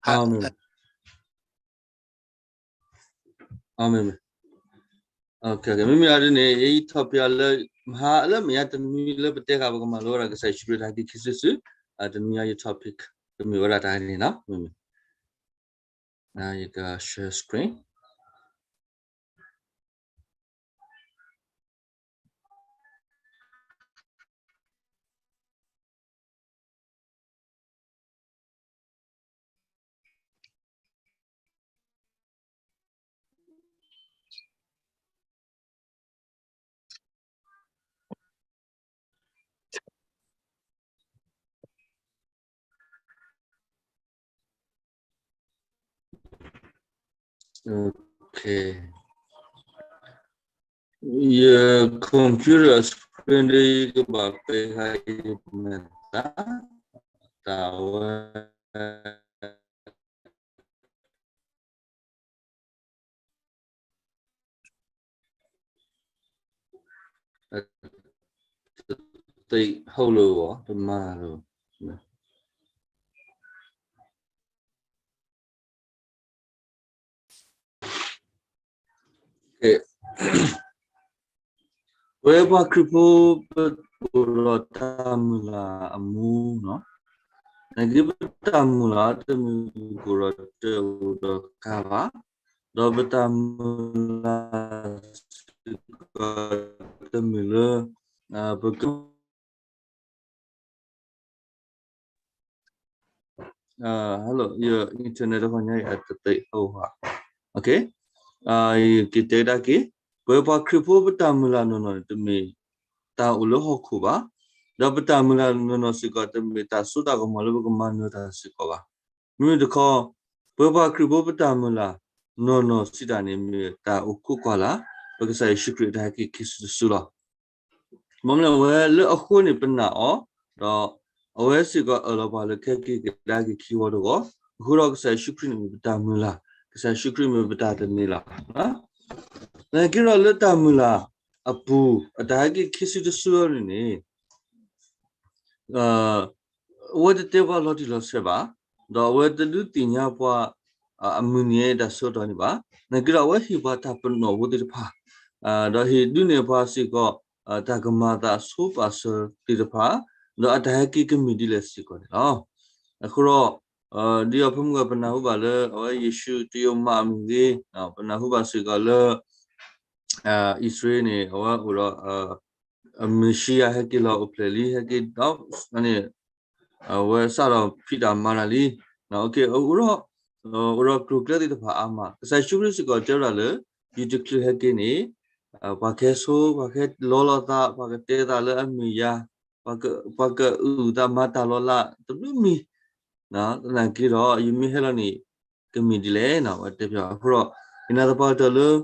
အမ့ၢ်, အမ့ၢ်, မ့မ့ၢ်အဒ်န့ၣ် ယ topic လၢ မဟါလၢမ့ၢ်ညါ တနွံလၢပတဲဃာ် ပကမၤလိဝဲဒၣ်ကစၢ်ယ့ၣ်ၡူးခရံာ်တၢ်ဟဲက့ၤခံစုတစု, တနွံညါယ topic ကမ့ၢ်ဝဲဒၣ်တၢ်န့ၣ်လီၤ. မ့မ့ၢ်, ယက share screen. Okay. ယ computer screen ဒီး ယကဘၣ်ပဲာ်ဃာ်ယမဲာ်သၣ်, တၢ်ဝဲ တသ့ၣ်ဟိလၢၤဘၣ်, တမၤလၢၤဘၣ်. ပဝဲပှၤခရံာ်ဖိ ပအိၣ်ဒီးတၢ်မုၢ်လၢ်အမူနီၤ, နာ်က့ပတၢ်မုၢ်လၢ်တမ့ၢ်ပကအိၣ်ဒီးတၢ်အိၣ်ဒီးကါဘၣ်, ဒီးပတၢ်မုၢ်လၢ်စ့ၢ်ကီးတမ့ၢ်လၢ ပက hello, ယ internet တခီညါအံၤ အတသ့ၣ်ဟိဘၣ်. ယကတဲကဒါက့ၤ, ပဝဲပှၤခရံာ်ဖိပတၢ်မုၢ်လၢ်နီၢ်နီၢ်န့ၣ် တမ့ၢ်တၢ်အိၣ်လၢဟီၣ်ခိၣ်ဘၣ်, ဒီးပတၢ်မုၢ်လၢ်နီၢ်နီၢ်စ့ၢ်ကီး တမ့ၢ်တၢ်စိတၢ်ကမီၤလၢပကမၤနၢၤတၢ်စ့ၢ်ကီးဘၣ်. မ့မ့ၢ်တခီ, ပဝဲပှၤခရံာ်ဖိပတၢ်မုၢ်လၢ်နီၢ်နီၢ်စံးတၢ်န့ၣ် မ့ၢ်တၢ်အိၣ်ခိးကွၢ်လၢ် ပကစၢ်ယ့ၣ်ၡူးခရံာ်အတၢ်ဟဲက့ၤခံစုတစုလီၤ. ဘၣ်မနုၤအဝဲလၢအဃိန့ၣ်ပနာ်အီၤ, ဒီးအဝဲစ့ၢ်ကီးအၢၣ်လီၤပှၤလၢကဟဲက့ၤကဒါက့ၤခံဝီတဂီၤ, အဃိဒီးကစၢ်ယ့ၣ်ၡူးခရံာ်န့ၣ်မ့ၢ်ပတၢ်မုၢ်လၢ်, ကစၢ်ယ့ၣ်ၡူးခရံာ်မ့ၢ်ပတၢ်တန့ၤလၢ်. နာ်က့ဒီးလၢတၢ်မုၢ်လၢ်အပူၤ အတၢ်ဟဲက့ၤခံစုတစုအံၤန့ၣ် အဝဲတတဲပှၤလီၤတံၢ်လီၤဆဲးဘၣ်, ဒီးအဝဲတဒုးသ့ၣ်ညါပှၤ အမုၢ်နံၤအတၢ်ဆၢကတီၢ်န့ၣ်ဘၣ်. နာ်က့ဒီးအဝဲဟ့ၣ်ပှၤတၢ်ပနီၣ်ဖိသ့ၣ်တဖၣ်, ဒီးဟ့ၣ်ဒုးနဲၣ်ပှၤစ့ၢ်ကီး တၢ်ကမၤအသးအဆိပာ်စၢၤသ့ၣ်တဖၣ်, ဒီးအတၢ်ဟဲက့ၤကမ့ၢ်ဒ်လဲၣ်စ့ၢ်ကီးန့ၣ်လီၤ. အဃိဒီး ဒ်အဖၢမုၢ်ဂၤပနၢ်ဟူဘၣ်လၢ အဝဲယ့ၣ်ၡူးတယိာ်မးအမုၢ်ဂ့ၤ, ပနၢ်ဟူဘၣ်စ့ၢ်ကီးလၢ အံၣ်စရ့လးန့ၣ် အဝဲအိၣ်ဒီး မ့ၣ်ၡံအၤဟဲက့ၤလီၤအိၣ်ဖျဲၣ်လံ ဟဲက့ၤဒီး န့ၣ် အဝဲစးထီၣ်ဖံးတၢ်မၤတၢ်လံ. အိၣ်ဒီး အိၣ်ဒီးကျိၤကျဲသ့ၣ်တဖၣ်အါမး ကစၢ်ယ့ၣ်ၡူးခရံာ်စ့ၢ်ကီးတဲဝဲဒၣ်လၢ ယတချုးဟဲက့ၤန့ၣ် ပှၤကဟဲဆိ ပှၤကဟဲလီလီၤသး ပှၤကတဲသးလၢအမ့ၢ်ယၤ ပှၤကအုၣ်သးမၤတၢ်လီၤလး တဘျုးမံၤ သနာ်က့ဒီး ယမ့ၢ်ဟဲလီၤန့ၣ် ကမ့ၢ်ဒ်လဲၣ်န့ၣ် အဝဲတဲဖျါအဃိဒီး ယနာ်သပှၢ်ကတၢၢ်လၢ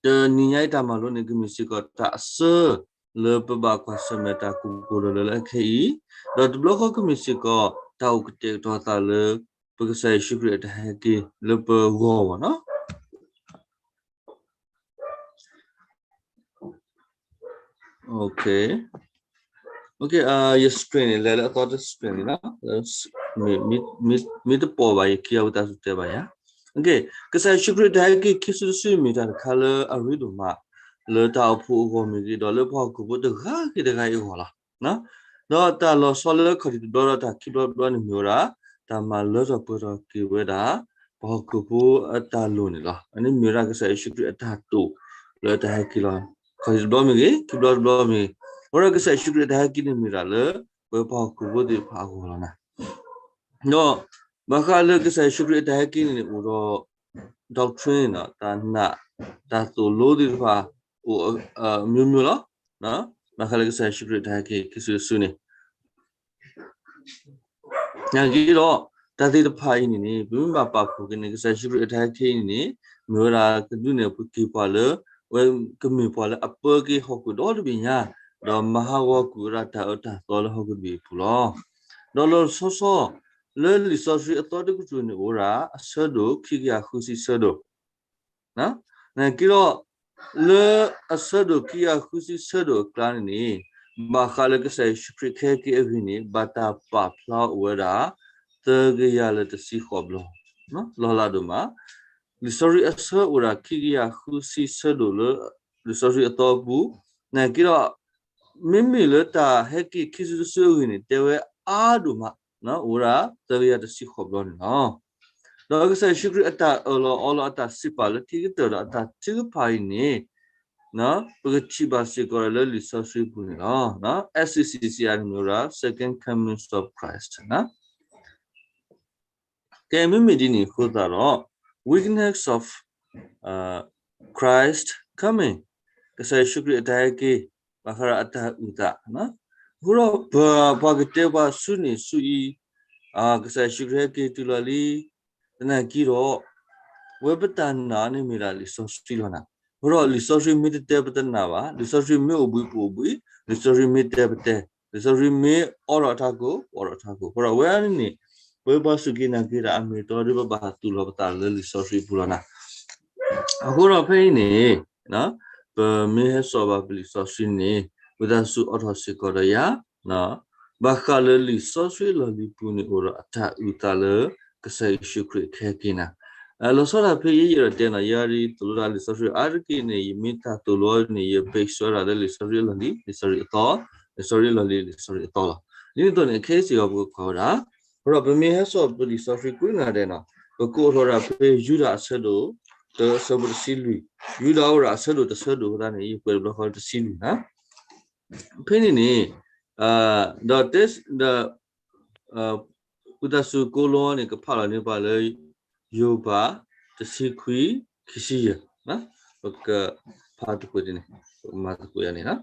တနံၤညါအံၤတၢ်မၤလိန့ၣ် ကမ့ၢ်စ့ၢ်ကီးတၢ်အစၢ လၢပဘၣ်ကွၢ်ဆၢၣ်မဲာ်တၢ်ကိၢ်ကိၢ်လၢၤလၢ်လၢ်လၢခဲအံၤ, ဒီးတဘျီဃီကမ့ၢ်စ့ၢ်ကီး တၢ်အိၣ်ကတဲာ်ကတီၤသးလၢ ပကစၢ်ယ့ၣ်ၡူးခရံာ်အတၢ်ဟဲက့ၤလၢပဂီၢ်ဘၣ်နီၤ. Okay, okay, ယ screen န့ၣ် လဲၤလၢအသီတ screen န့ၣ်လီၤ. မ့ၢ်တပိာ်ဘၣ် ယခံဂၤဝံသးစူၤတဲဘၣ်ယၤ. ကစၢ်ယ့ၣ်ၡူးခရံာ်တၢ်ဟဲက့ၤခံစုတစု မ့ၢ်တၢ်တခါလၢအရ့ဒိၣ်မး လၢတၢ်အိၣ်ဖှိၣ်အဂီၢ်မ့ၢ်ဂ့ၤ ဒီးလၢပှၤဟီၣ်ခိၣ်ဖိတဂၤဂ့ၤတဂၤအံၤအဂီၢ်လီၤ. ဒီးတၢ်လီၤဆီလၢခီၣ်ထံးတဘျီဒီးတၢ်ခံဘျီတဘျီန့ၣ်မ့ၢ်ဝဲဒၣ် တၢ်မၤလၢထီၣ်ပှဲၤထီၣ်က့ၤဝဲဒၣ် ပှၤဟီၣ်ခိၣ်ဖိအတၢ်လိၣ်န့ၣ်လီၤ. အန့ၣ်မ့ၢ်ဝဲဒၣ်ကစၢ်ယ့ၣ်ၡူးခရံာ်အတၢ်တိာ်လၢတၢ်ဟဲက့ၤလီၤ. ခီၣ်ထံးတဘျီမ့ၢ်ဂ့ၤ ခံဘျီတဘျီမ့ၢ်ဂ့ၤ အဝဲဒၣ်ကစၢ်ယ့ၣ်ၡူးခရံာ်အတၢ်ဟဲက့ၤန့ၣ်မ့ၢ်ဒၣ်လၢ ပဝဲပှၤဟီၣ်ခိၣ်ဖိသ့ၣ်တဖၣ်အဂီၢ်လီၤနၤ. ဒီး ဘၣ်ဃးလၢကစၢ်ယ့ၣ်ၡူးခရံာ်အတၢ်ဟဲက့ၤန့ၣ်န့ၣ် အိၣ်ဒီး doctrine တၢ်နာ် တၢ်သိၣ်လိသ့ၣ်တဖၣ် အိၣ် မျိုးမျိုးလီၤ. ဘၣ်ဃးလၢကစၢ်ယ့ၣ်ၡူးခရံာ်တၢ်ဟဲက့ၤခံစုတစုန့ၣ် နာ်က့ဒီး တၢ်သ့ၣ်တဖၣ်အံၤန့ၣ်န့ၣ် ပမ့ၢ်ဘၣ်ပာ်ဖှိၣ်က့ၤန့ၣ် ကစၢ်ယ့ၣ်ၡူးခရံာ်အတၢ်ဟဲက့ၤအံၤန့ၣ်န့ၣ် မ့ၢ်ဝဲဒၣ်ကဒုးနဲၣ်ပှၤက့ၤပှၤလၢ အဝဲကမ့ၢ်ပှၤလၢအပၢက့ၤဟီၣ်ခိၣ်ဒီတဘ့ၣ်ညါ ဒီးမၤဟးဂီၤကွံာ်ဝဲဒၣ်တၢ်အၢတၢ်သီလၢဟီၣ်ခိၣ်တဘ့ၣ်အပူၤလီၤ. ဒီးလီၤဆီဆီ လၢလံာ်စီဆှံအသီတကတြူၢ်န့ၣ်အိၣ်ဝဲဒၣ် အဆၢဒိၣ်ခံကယၤဃုဆံဆၢဒိၣ် နာ်က့ဒီး လၢအဆၢဒိၣ်ခံကယၤဃုဆံဆၢဒိၣ်အကျါန့ၣ်န့ၣ် ဘၣ်ဃးလၢကစၢ်ယ့ၣ်ၡူးခရံာ်ခဲက့ၤအဂ့ၢ်န့ၣ် ဘၣ်တၢ်ပာ်ဖျါအိၣ်ဝဲဒၣ် သၢကယၤလၢတဆံဃိးဘျီ, လီၤလးဒိၣ်မး. လံာ်စီဆှံအဆၢအိၣ်ဒၣ်ခံကယၤဃုဆံဆၢဒိၣ်လၢ လံာ်စီဆှံအသီအပူၤ, နာ်က့ဒီး မ့မ့ၢ်လၢတၢ်ဟဲက့ၤခံစုတစုအဂ့ၢ်န့ၣ် တဲဝဲအါဒိၣ်မး, အိၣ်ဒၣ်သၢကယၤတဆံဃိးဘျီန့ၣ်လီၤ. ဒီးကစၢ်ယ့ၣ်ၡူးခရံာ်အတၢ်အၢၣ်လီၤအီလီၤအတၢ်စံးပာ်လၢခံကတၢၢ်ဒီးအတၢ်ထုကဖၣ်အံၤန့ၣ် ပကထံၣ်ဘၣ်စ့ၢ်ကီးလၢလံာ်စီဆှံပူၤန့ၣ်လီၤ. S C C C န့ၣ်မ့ၢ်ဝဲဒၣ် Second Coming of Christ ကဲ မ့မ့ၢ်ဒ်န့ၣ်အဃိသတးဒီး weakness of Christ coming ကစၢ်ယ့ၣ်ၡူးခရံာ်အတၢ်ဟဲက့ၤ ဘၣ်ဃးဒီးအတၢ်အုၣ်သး, အဃိဒီးပှၤကတဲပှၤဆူန့ၣ်ဆူအံၤ, ကစၢ်ယ့ၣ်ၡူးခရံာ်ဟဲက့ၤတုၤလီၤလံ, သနာ်က့ဒီး ဝဲပတၢ်နာ်န့ၣ်မ့ၢ်ဒၣ်လံာ်စီဆှံလီၤနၤ. အဃိဒီးလံာ်စီဆှံမ့ၢ်တတဲပတနာ်ဘၣ်, လံာ်စီဆှံမ့ၢ်အိၣ်ဘှံးပအိၣ်ဘှံး, လံာ်စီဆှံမ့ၢ်တဲပတဲ, လံာ်စီဆှံမ့ၢ်အိးထီၣ်တၢ်ကိး ပအိးထီၣ်တၢ်ကိး, အဃိဒီးဝဲန့ၣ်န့ၣ် ပဝဲပှၤစူၢ်က့ၤနာ်က့ၤတၢ်အမ့ၢ်အတီဒီး ပဘၣ်သူၣ်လီၤပသးလၢလံာ်စီဆှံပူၤလီၤနၤ. အဃိဒီးဖဲအံၤန့ၣ် ပမ့ၢ်ဟဲစိာ်ဘၣ်ပလံာ်စီဆှံန့ၣ် ဝံသးစူၤအိးထီၣ်စ့ၢ်ကီးဒီးယၤ, ဘၣ်ဃးလၢလံာ်စီဆှံအလီၢ်လံၤပူၤန့ၣ်အိၣ်ဒီးအတၢ်အုၣ်သးလၢ ကစၢ်ယ့ၣ်ၡူးခရံာ်ကဟဲက့ၤနၤ. လီၤဆီဒၣ်ဖဲအံၤ ယအဲၣ်ဒိးတဲနၤ ယၤဒ်သိၣ်လိတၢ်လံာ်စီဆှံအါတက့ၢ်န့ၣ် ယမ့ၢ်တၢ်သိၣ်လိအီၤန့ၣ် ယဘၢၣ်စၢၤဒၣ်လၢလံာ်စီဆှံအလီၢ်လံၤ လံာ်စီဆှံအသီ, လံာ်စီဆှံအလီၢ်လံၤ လံာ်စီဆှံအသီလီၤ. ဒ်န့ၣ်အသိးန့ၣ် ခဲအံၤစ့ၢ်ကီးပကကွၢ်ဝဲဒၣ် အဃိဒီးပမ့ၢ်ဟဲစိာ်ပလံာ်စီဆှံကိးဂၤဒဲးနီၤ ပကအိးထီၣ်ဒၣ်ဖဲယူဒၤအဆၢဒိၣ် တၢအဆၢဖိတဆံလွံၢ်, ယူဒၤအိၣ်ဒၣ်အဆၢဒိၣ်တဆၢဒိၣ်အဃိသတးန့ၣ် ယကွဲးတဘျီဃီတဆံလွံၢ်နၤ. ဖဲန့ၣ်န့ၣ် ဒီးတဲ ဒီး ဝံသးစူၤကိးလီၤန့ၣ် ကဖးလီၤန့ၢ်ပှၤလၢ ယိၤဘး တဆံခွံ ခံဆံယဲၢ်, ပကဖးသကိးန့ၣ် ပကမၤသကိးယၤန့ၣ်လီၤ.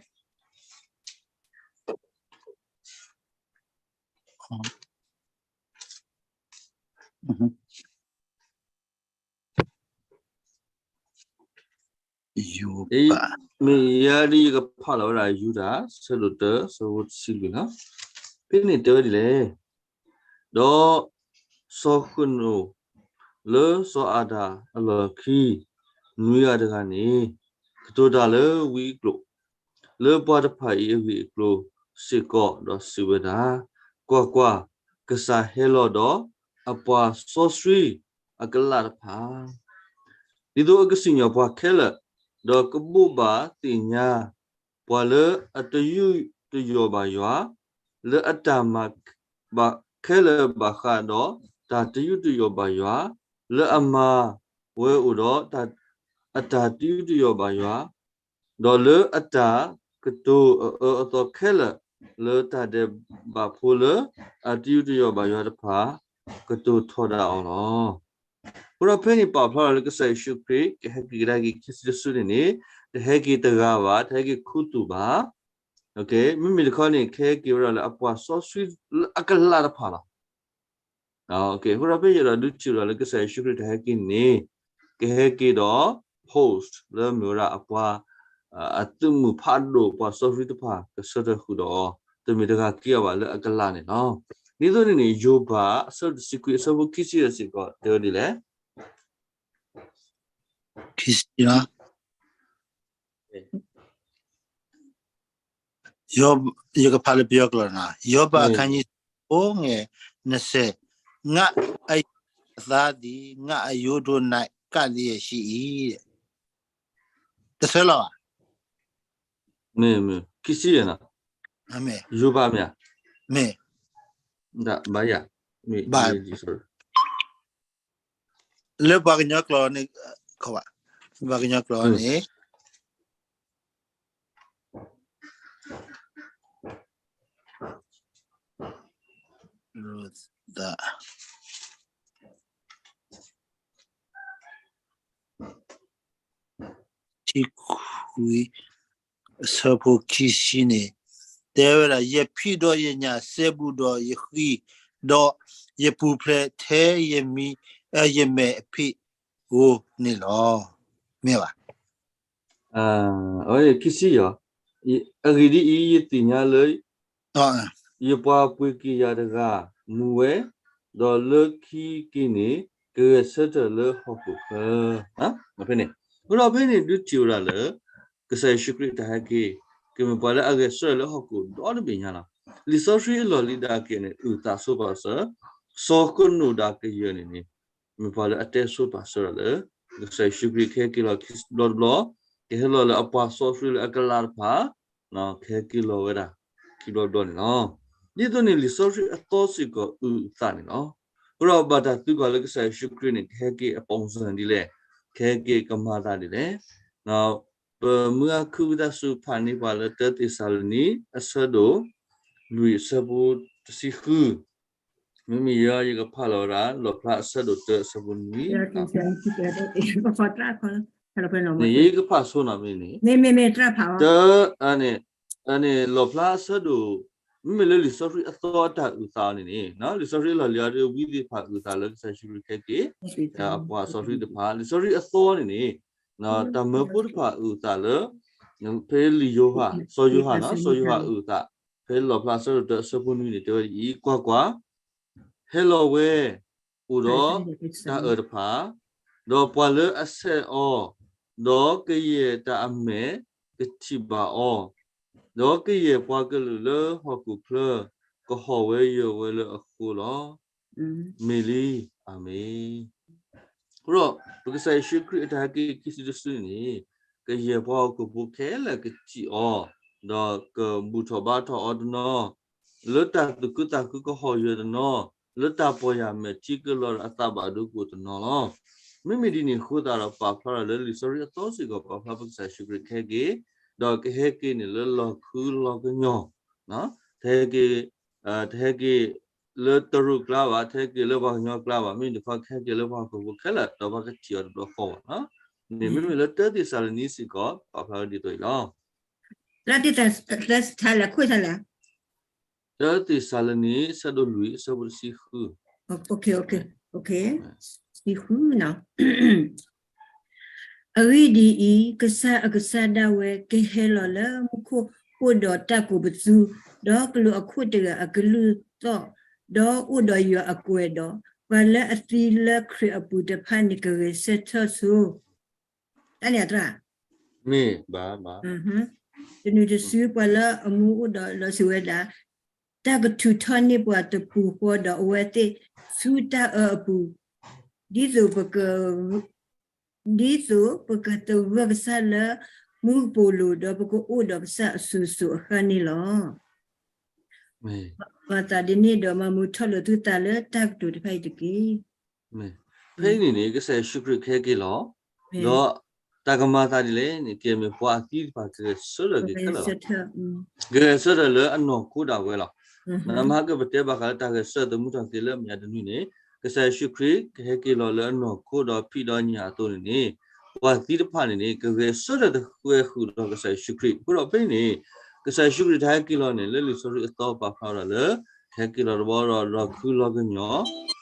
ယိၤဘး မ့ၢ်ယၤဒ်ယကဖးလီၤဝဲဒၣ် ယူဒၤ ဆၢဒိၣ်တၢ ဆၢဖိတဆံလွံၢ်လီၤ. ဖဲန့ၣ်တဲဝဲဒ်လဲၣ်, ဒီး စီၤဃနိာ် လၢစီၤအၤဒၣ်အလီၢ်ခံ နွံဂၤတဂၤန့ၣ် ကတိၤတၢ်လၢဝံအကျိာ် လၢပှၤတဖၣ်အံၤအဂ့ၢ်အကျိၤစ့ၢ်ကီး ဒီးစံးဝဲဒၣ်, ကွၢ်ကွၢ်, ကစၢ်ဟဲလီၤဒီးအပှၤစီဆှံအကလးတဖၣ်, ဒ်သိးအကစံၣ်ညီၣ်ပှၤခဲလၢာ်, ဒီးကဘိးဘၣ်သ့ၣ်ညါ ပှၤလၢအတယူးတယီၣ်ဘၣ်ယွၤ, လၢအတၢ်မၤခဲလၢာ်ဘၣ်ဃးဒီးတၢ်တယူးတယီၣ်ဘၣ်ယွၤ, လၢအမၤဝဲအိၣ်ဒီး အတၢ်တယူးတယီၣ်ဘၣ်ယွၤ, ဒီးလၢအတၢ်ကတိၤအအၢအသီခဲလၢာ်, လၢတၢ်ဒဲးဘးဖိလၢအတယူးတယီၣ်ဘၣ်ယွၤတဖၣ် ကတိၤထီဒါအီၤလီၤ. အဃိဒီးဖဲန့ၣ်ပာ်ဖျါထီၣ်လၢကစၢ်ယ့ၣ်ၡူးခရံာ် ကဟဲက့ၤကဒါက့ၤခံစုတစုန့ၣ်န့ၣ် တဟဲက့ၤတဂၤဘၣ်, တဟဲက့ၤခူသူၣ်ဘၣ်, မ့မ့ၢ်တခီန့ၣ် ကဟဲက့ၤဝဲဒၣ်လၢအပှၤစီဆှံလၢအကလးတဖၣ်လီၤ. အဃိဒီးဖဲယအဲၣ်ဒိးဒုးထံၣ်ဝဲဒၣ်လၢကစၢ်ယ့ၣ်ၡူးခရံာ်တဟဲက့ၤန့ၣ် ကဟဲက့ၤဒီး host လၢမ့ၢ်ဝဲဒၣ်အပှၤ အသုးမုၢ်ဖးဒိၣ်ပှၤစီဆှံတဖၣ် ကဆၢထၢၣ်ဃုာ်ဒီးအီၤ တမ့ၢ်တဂၤက့ၤအီၤဘၣ်လၢအကလးန့ၣ်လီၤ. ဒ်သိးန့ၣ်န့ၣ် ယိၤဘး အဆၢတဆံခွံ အဆၢဖိခံဆံယဲၢ်စ့ၢ်ကီး တဲဝဲဒ်လဲၣ်. ခံဆံလီၤ. ယကဖးလၢပယီၤကျိာ်နီၤ, ယိၤဘး အခန်းကြီး ငယ် နှစ်ဆယ်, ငါ့အသးသည် ငါ့အရိုးတို့၌ ကပ်လျက်ရှိ၏. တဆၢလီၤဘၣ်. မ့ၢ် မ့ၢ် ခံဆံယဲၢ်နီၤ. ယိၤဘးမ့ၢ်ဧါ. မ့ၢ် ဘၣ်ယၤ မ့ၢ် လၢပှၤကညီကျိာ်န့ၣ် ပှၤကညီကျိာ်န့ၣ် ထံခွံ အဆၢဖိခံဆံန့ၣ် တဲဝဲဒၣ် ယဖံးဒီးယညၣ် စဲဘူးဒီးယဃံ, ဒီးယပူၤဖျဲးထဲယမံ, ယမဲာ်အဖံးဧိၤန့ၣ်လီၤ. မ့ၢ်ဘၣ်. အဝဲခံဆံယဲၢ်, အဂ့ၢ်ဒ်အံၤ, ယသ့ၣ်ညါလၢ ယပှၤပှ့ၤက့ၤယၤတဂၤ မူဝဲ, ဒီးလၢခံက့ၤန့ၣ် ကဂဲၤဆၢထၢၣ်လၢဟီၣ်ခိၣ်ချၢ. ဖဲန့ၣ်, အဃိဒီးဖဲန့ၣ် ဒုးထံၣ်ဝဲဒၣ်လၢ ကစၢ်ယ့ၣ်ၡူးခရံာ်တၢ်ဟဲက့ၤ ကမ့ၢ်ပှၤလၢအဂဲၤဆၢထၢၣ်လၢဟီၣ်ခိၣ်ဒီတဘ့ၣ်ညါလီၤ. လံာ်စီဆှံအလီၢ်လံၤဒၣ်က့ၤန့ၣ် အုၣ်သးဆိပာ်စၢၤ စီၤဃနိၣ်ဒၤကယၢၢ်န့ၣ်န့ၣ် မ့ၢ်ပှၤလၢအတဲဆိပာ်စၢၤတၢ်လၢ ကစၢ်ယ့ၣ်ၡူးခရံာ်ကဟဲက့ၤလီၤခံဘျီတဘျီ, ကဟဲလီၤလၢအပှၤစီဆှံလၢအကလးတဖၣ်, ကဟဲက့ၤလီၤဝဲဒၣ်ခံဘျီတဘျီန့ၣ်လီၤ. ဒ်သိးန့ၣ် လံာ်စီဆှံအသီစ့ၢ်ကီးအုၣ်အသးန့ၣ်လီၤ. အဃိဒီးဘၣ်တၢ်သံကွၢ်လၢကစၢ်ယ့ၣ်ၡူးခရံာ်န့ၣ် ကဟဲက့ၤအပူၤစၢၤဒ်လဲၣ်, ကဟဲက့ၤကမၤသးဒ်လဲၣ်. ပမုၢ်ဂၤခုဝံသးစူၤဖးန့ၢ်ပှၤလၢတၢသ့းစၤလနံ အဆၢဒိၣ်လွံၢ်အဆၢဖိတဆံဃု, မ့မ့ၢ်ယဲ ယကဖးလီၤဝဲဒၣ် လီၣ်ဖျါအဆၢဒိၣ်တၢအဆၢဖိနွံ, န့ၣ် ယကဖးဆိနီၤမ့ၢ်န့ၣ်, တၢ် န့ၣ် လီၣ်ဖျါအဆၢဒိၣ်, မ့မ့ၢ်လၢလံာ်စီဆှံအသီအတၢ်အုၣ်သးအီၤန့ၣ်န့ၣ်, လံာ်စီဆှံအလီၢ်လံၤအီၤဒ်ဝံသ့ၣ်တဖၣ်အုၣ်သးလၢကစၢ်ယ့ၣ်ၡူးခရံာ်ကဟဲက့ၤ, အပှၤစီဆှံတဖၣ်, လံာ်စီဆှံအသီန့ၣ်န့ၣ်, တၢ်မၢဖိတဖၣ်အုၣ်သးလၢ ဖဲလံာ်ယိၤဟၣ်, စီၤယိၤဟၣ်နီၤ, စီၤယိၤဟၣ်အုၣ်သး, ဖဲလီၣ်ဖျါအဆၢဒိၣ်တၢအဆၢဖိနွံန့ၣ် တဲဝဲဒ်အံၤ, ကွၢ်ကွၢ်, ဟဲလီၤဝဲ အိၣ်ဒီးတၢ်အၢၣ်တဖၣ်, ဒီးပှၤလၢအဆဲးအီၤ, ဒီးကယဲၢ်တၢ်အမဲာ်ကထံၣ်ဘၣ်အီၤ, ဒီးကယဲၢ်ပှၤကလုာ်လၢဟီၣ်ခိၣ်ချၢ ကဟီၣ်ဝဲယၢၤဝဲလၢအဃိလီၤ. မ့ၢ်လံ, အၤမ့ၣ်. အဃိဒီး ပကစၢ်ယ့ၣ်ၡူးခရံာ်အတၢ်ဟဲက့ၤခံစုတစုန့ၣ်, ကယဲၢ်ပှၤဟီၣ်ခိၣ်ဖိခဲလၢာ်ကထံၣ်အီၤ, ဒီးကဘူၣ်ထီၣ်ဘါထီၣ်အီၤတနီၤ, လၢတၢ်သူၣ်ခုသးခုကဟီၣ်ယၢၤတနီၤ, လၢတၢ်ပီၢ်ယၢ်မဲာ်ထံကလီၤဒီးအသးဘၣ်ဒိကအိၣ်တနီၤလီၤ. မ့မ့ၢ်ဒ်န့ၣ်အဃိသတးဒီး ပာ်ဖျါထီၣ်လၢလံာ်စီဆှံအသီစ့ၢ်ကီး ပာ်ဖျါပကစၢ်ယ့ၣ်ၡူးခရံာ်ကဟဲက့ၤ, ဒီးကဟဲက့ၤန့ၣ်လၢလီၢ်ခုလီၢ်ကညီၤ, တဟဲက့ၤ တဟဲက့ၤလၢတရူးကျါဘၣ်, တဟဲက့ၤလၢပှၤကညီကျါဘၣ်, မ့ၢ်တခီကဟဲက့ၤလၢပှၤဟီၣ်ခိၣ်ဖိခဲလၢာ် ဒီးပှၤကထံၣ်အီၤတဘျီဃီဘၣ်. န့ၣ်မ့မ့ၢ်လၢတၢသ့းစၤလနံစ့ၢ်ကီး ပာ်ဖျါဝဲဒ်သိးအံၤလီၤ. တၢသ့းစၤလနံ ဆၢဒိၣ်လွံၢ် အဆၢဖိတဆံဃု, ဆံဃု အဂ့ၢ်ဒ်အံၤ, ကစၢ်အကစၢ်ဒၣ်ဝဲ ကဟဲလီၤလၢမူခိၣ်အိၣ်ဒီးတၢ်ကိးပသူ, ဒီးကျိၤအခိၣ်တဂၤအကလုၢ်သီၣ်, ဒီးအိၣ်ဒီးယွၤအကွဲၤဒီး, ပှၤလၢအသံလၢခရံာ်အပူၤတဖၣ်န့ၣ် ကဂဲၤဆၢထၢၣ်ဆိ တၢ်န့ၣ်အသရၣ်, မ့ၢ်ဘၣ်ဘၣ်, တနုၤတစု ပှၤလၢအမူအိၣ်ဒီးလီၤစံးဝဲဒၣ်, တၢ်ကထုးထီၣ်န့ၢ်ပှၤတပူၤဃီဒီးအဝဲသ့ၣ်ဆူတၢ်အၢအပူၤ, ဒ်သိးပက ဒ်သိးပကသဂၢၢ်ကစၢ်လၢမူကပိာ်လိၤ, ဒီးပကအိၣ်ဒီးကစၢ်အစိၤစိၤအဃၣ်န့ၣ်လီၤ. မၤသးဒ်န့ၣ်ဒီး မၤမုာ်ထီၣ်လိာ်သုသးလၢတၢ်ကတိၤတဖၣ်အံၤတက့ၢ်. ဖဲအံၤန့ၣ်န့ၣ် ကစၢ်ယ့ၣ်ၡူးခရံာ်ကဟဲက့ၤလီၤ, ဒီးတၢ်ကမၤသးဒ်လဲၣ်န့ၣ် ကမ့ၢ်ပှၤအသံတဖၣ်ကဂဲၤဆၢထၢၣ်က့ၤခဲလၢာ်လီၤ. ကဂဲၤဆၢထၢၣ်လၢအနီၢ်ခိဒၣ်ဝဲလီၤ. နမ့ၢ်ဟဲက့ၤပတဲဘၣ်ဃးလၢတၢ်ဂဲၤဆၢထၢၣ်သမူထီၣ်က့ၤလၢအမဲာ်ညါတနွံန့ၣ်, ကစၢ်ယ့ၣ်ၡူးခရံာ်ကဟဲက့ၤလီၤလၢအနီၢ်ခိဒီးဖံးဒီးညၣ်အသိးန့ၣ်န့ၣ်, ပှၤသံတဖၣ်န့ၣ်န့ၣ် ကဂဲၤဆၢထၢၣ်တဂဲၤဃုာ်ဒီးကစၢ်ယ့ၣ်ၡူးခရံာ်. အဃိဒီးဖဲအံၤန့ၣ် ကစၢ်ယ့ၣ်ၡူးခရံာ်တၢ်ဟဲက့ၤလီၤန့ၣ် လၢလံာ်စီဆှံအသီပာ်ဖျါဝဲဒၣ်လၢ ကဟဲက့ၤလီၤတဘျီဒီးလီၢ်ခုလီၢ်ကညီၤ,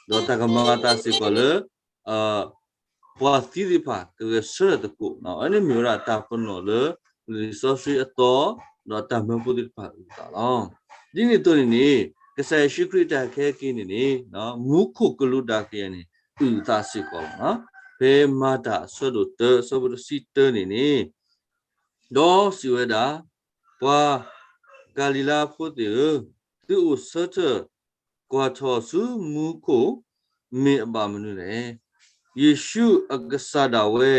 ဒီးတၢ်ကမၤသးစ့ၢ်ကီးလၢ ပှၤသံသ့ၣ်တဖၣ်ကဂဲၤဆၢထၢၣ်သကိး, အန့ၣ်မ့ၢ်ဝဲဒၣ်တၢ်ပနီၣ်လၢ လံာ်စီဆှံအသီ ဒီးတၢ်မၢဖိသ့ၣ်တဖၣ်အုၣ်သးလီၤ. ဒ်န့ၣ်အသိးန့ၣ်န့ၣ် ကစၢ်ယ့ၣ်ၡူးခရံာ်တၢ်ကဟဲက့ၤန့ၣ်န့ၣ် မူခိၣ်ကလူးဒၣ်ကယဲၢ်န့ၣ် အုၣ်သးစ့ၢ်ကီးလီၤ. ဖဲမၤတၢ်အဆၢဒိၣ်တၢ အဆၢဖိတဆံတၢန့ၣ်န့ၣ် ဒီးစံးဝဲဒၣ်, ပှၤကၤလံၤလါဖိသ့ၣ်ဧၢ, သုအိၣ်ဆၢထၢၣ်ကွၢ်ထီၣ်ဆူမူခိၣ် မ့ၢ်အဘၣ်မနုၤလဲၣ်. ယ့ၣ်ၡူးအကစၢ်ဒၣ်ဝဲ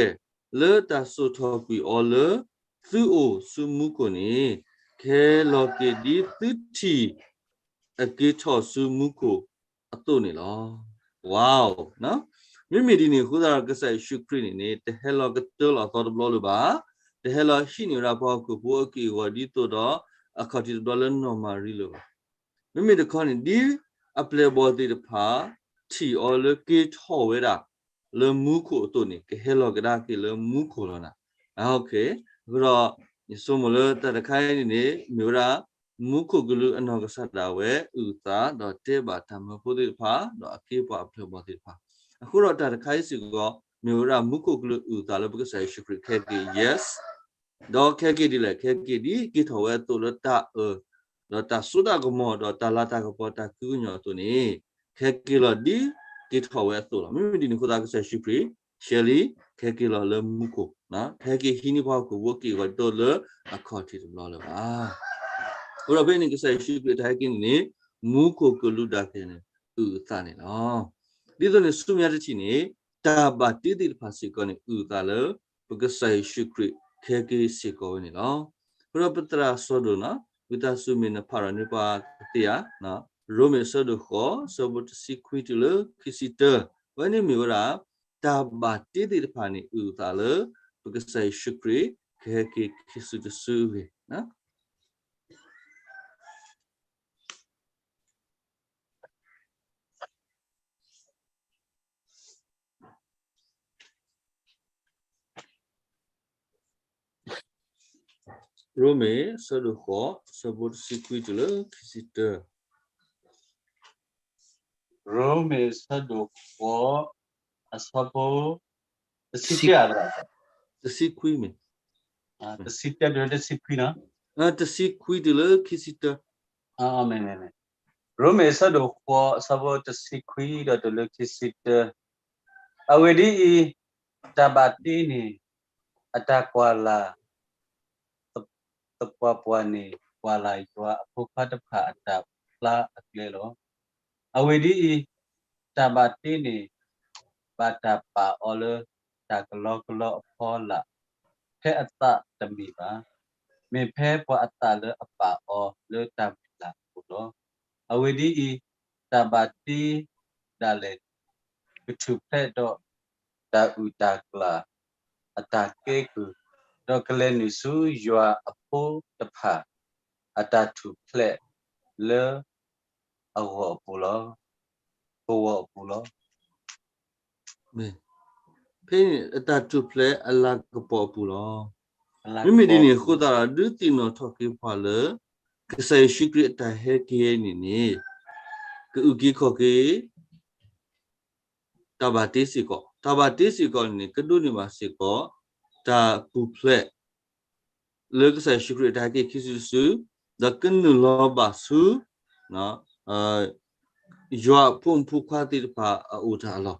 လၢတၢ်စိာ်ထီၣ်ကွံာ်အီၤလၢသုအိၣ်ဆူမူခိၣ်န့ၣ် ကဟဲလီၤက့ၤဒ်သုထံၣ် အက့ၤထီၣ်ဆူမူခိၣ်အသိးန့ၣ်လီၤ. ဝါ, မ့မ့ၢ်ဒ်န့ၣ်အဃိသတးဒီး ကစၢ်ယ့ၣ်ၡူးခရံာ်န့ၣ်န့ၣ် တဟဲလီၤကတၢၢ်လီၤအသီတဘျီလၢၤဘၣ်, တဟဲလီၤဟံးန့ၢ်ဝဲဒၣ်ပှၤဟီၣ်ခိၣ်ဖိအက့ၢ်အဂီၤဒ်သိးဒီး အခီၣ်ထံးတဘျီလၢနီၢ်မၤရံလၢၤဘၣ်. မ့မ့ၢ်တခီန့ၣ် ဒ်အပျဲၢ်အဘီၣ်သ့ၣ်တဖၣ် ထံၣ်အီၤလၢက့ၤထီၣ်ဝဲဒၣ် လၢမူခိၣ်အသိးန့ၣ် ကဟဲလီၤကဒါက့ၤလၢမူခိၣ်လီၤနၤ. အဃိဒီး ယဆိကမိၣ်လၢတၢ်တခါအံၤန့ၣ်န့ၣ် မ့ၢ်ဝဲဒၣ် မူခိၣ်ကလူးအနီၢ်ကစၢ်ဒၣ်ဝဲ အုၣ်သးဒီးတဲဘၣ်တၢ်မၢဖိသ့ၣ်တဖၣ် ဒီးအက့ပှၤအပျဲၢ်အဘီၣ်သ့ၣ်တဖၣ်. အဃိဒီးတၢ်တခါအံၤစ့ၢ်ကီး မ့ၢ်ဝဲဒၣ်မူခိၣ်ကလူးအုၣ်သးလၢပကစၢ်ယ့ၣ်ၡူးခရံာ်ကဟဲက့ၤ yes, ဒီးကဟဲက့ၤဒ်လဲၣ်, ကဟဲက့ၤဒ်က့ၤထီၣ်ဝဲအသိးလၢတၢ်အၢ ဒီးတၢ်စိတၢ်ကမီၤ ဒီးတၢ်လၤတၢ်ကပီၤ တၢ်ခုကညီၤအသိးန့ၣ် ကဟဲက့ၤလီၤဒ်က့ၤထီၣ်ဝဲအသိးလီၤ. မ့မ့ၢ်ဒ်န့ၣ်အဃိသတး ကစၢ်ယ့ၣ်ၡူးခရံာ် surely ကဟဲက့ၤလီၤလၢမူခိၣ်, ကဟဲက့ၤဟံးန့ၢ်ပှၤဟီၣ်ခိၣ်ဖိအက့ၢ်အဂီၤဒ်သိးလၢအခီၣ်ထံးတဘျီလၢၤဘၣ်. အဃိဒီးဖဲန့ၣ် ကစၢ်ယ့ၣ်ၡူးခရံာ်အတၢ်ဟဲက့ၤန့ၣ်န့ၣ် မူခိၣ်ကလူးဒၣ်ကယဲၢ်န့ၣ် အုၣ်အသးန့ၣ်လီၤ. ဒ်သိးန့ၣ်ဆူမဲာ်ညါတထံၣ်န့ၣ် တၢ်ဘၣ်တ့သ့ၣ်တဖၣ်စ့ၢ်ကီးန့ၣ် အုၣ်အသးလၢ ပကစၢ်ယ့ၣ်ၡူးခရံာ်ကဟဲက့ၤစ့ၢ်ကီးဝဲန့ၣ်လီၤ. အဃိဒီးပသရၣ်စီၤဒိၣ်နီၤ ဝံသးစူၤမ့ၢ်နဖးဒီးန့ၢ်ပှၤကသ့ဧါ, ရိမ့ၤအဆၢဒိၣ်ဃိး အဆၢဖိတဆံခွံတုၤလၢခံဆံတၢ, အဝဲန့ၣ်မ့ၢ်ဝဲဒၣ် တၢ်ဘၣ်တ့သ့ၣ်တဖၣ်န့ၣ် အုၣ်အသးလၢ ပကစၢ်ယ့ၣ်ၡူးခရံာ် ကဟဲက့ၤခံစုတစုအဂ့ၢ် ရိမ့ၤ အဆၢဒိၣ်ဃိး အဆၢဖိတဆံခွံတုၤလၢခံဆံတၢ. ရိမ့ၤ အဆၢဒိၣ်ဃိး အဆၢဖိ တဆံတၢ, တဆံခွံမ့ၢ်, တဆံတၢတုၤလၢတဆံခွံနီၤ, တဆံခွံတုၤလၢခံဆံတၢ. ရိမ့ၤ အဆၢဒိၣ်ဃိး အဆၢဖိတဆံခွံဒီးတုၤလၢခံဆံတၢ. အဂ့ၢ်ဒ်အံၤ, တၢ်ဘၣ်တ့န့ၣ် အတၢ်ကွၢ်လၢ် သပှၢ်ပှၢ်န့ၣ် ကွၢ်လၢ်ယွၤအဖိခွါတဖၣ်အတၢ်ဖျါအကျဲလီၤ. အဂ့ၢ်ဒ်အံၤ, တၢ်ဘၣ်တ့န့ၣ် ဘၣ်တၢ်ပာ်အီၤလၢတၢ်ကလီကလီအဖီလာ် ဖဲအသးတမ့ၢ်ဘၣ်, မ့ၢ်ဖဲပှၤအသးလၢအပာ်အီၤလၢတၢ်မုၢ်လၢ်အပူၤလီၤ. အဂ့ၢ်ဒ်အံၤ, တၢ်ဘၣ်တ့ဒၣ်လဲာ်န့ၣ် ကထူၣ်ဖျဲးဒီးတၢ်အုၣ်တၢ်ကျၢၤ အတၢ်ကဲကုၢ်, ဒီးကလဲၤနုာ်ဆူယွၤအဖိတဖၣ် အတၢ်ထူၣ်ဖျဲးလၢအဂီၢ်အပူၤလီၤ, ကဝီၤအပူၤလီၤ. ဖဲအံၤန့ၣ် အတၢ်ထူၣ်ဖျဲးအလၤကပီၤအပူၤလီၤ. မ့မ့ၢ်ဒ်န့ၣ်အဃိသတးဒီး ဒုးသ့ၣ်နီၣ်ထီၣ်က့ၤပှၤလၢ ကစၢ်ယ့ၣ်ၡူးခရံာ်အတၢ်ဟဲက့ၤန့ၣ်န့ၣ် ကအုၣ်က့ၤခီၣ်က့ၤ တၢ်ဘၣ်တ့စ့ၢ်ကီး, တၢ်ဘၣ်တ့စ့ၢ်ကီးန့ၣ် ကဒိးန့ၢ်ဘၣ်စ့ၢ်ကီး တၢ်ပူၤဖျဲး လၢကစၢ်ယ့ၣ်ၡူးခရံာ်အတၢ်ဟဲက့ၤခံစုတစု, ဒီးကနုာ်လီၤဘၣ်ဆူ ယွၤအဖိမုၣ်ဖိခွါသ့ၣ်တဖၣ်အအိၣ်တၢ်အလီၢ်.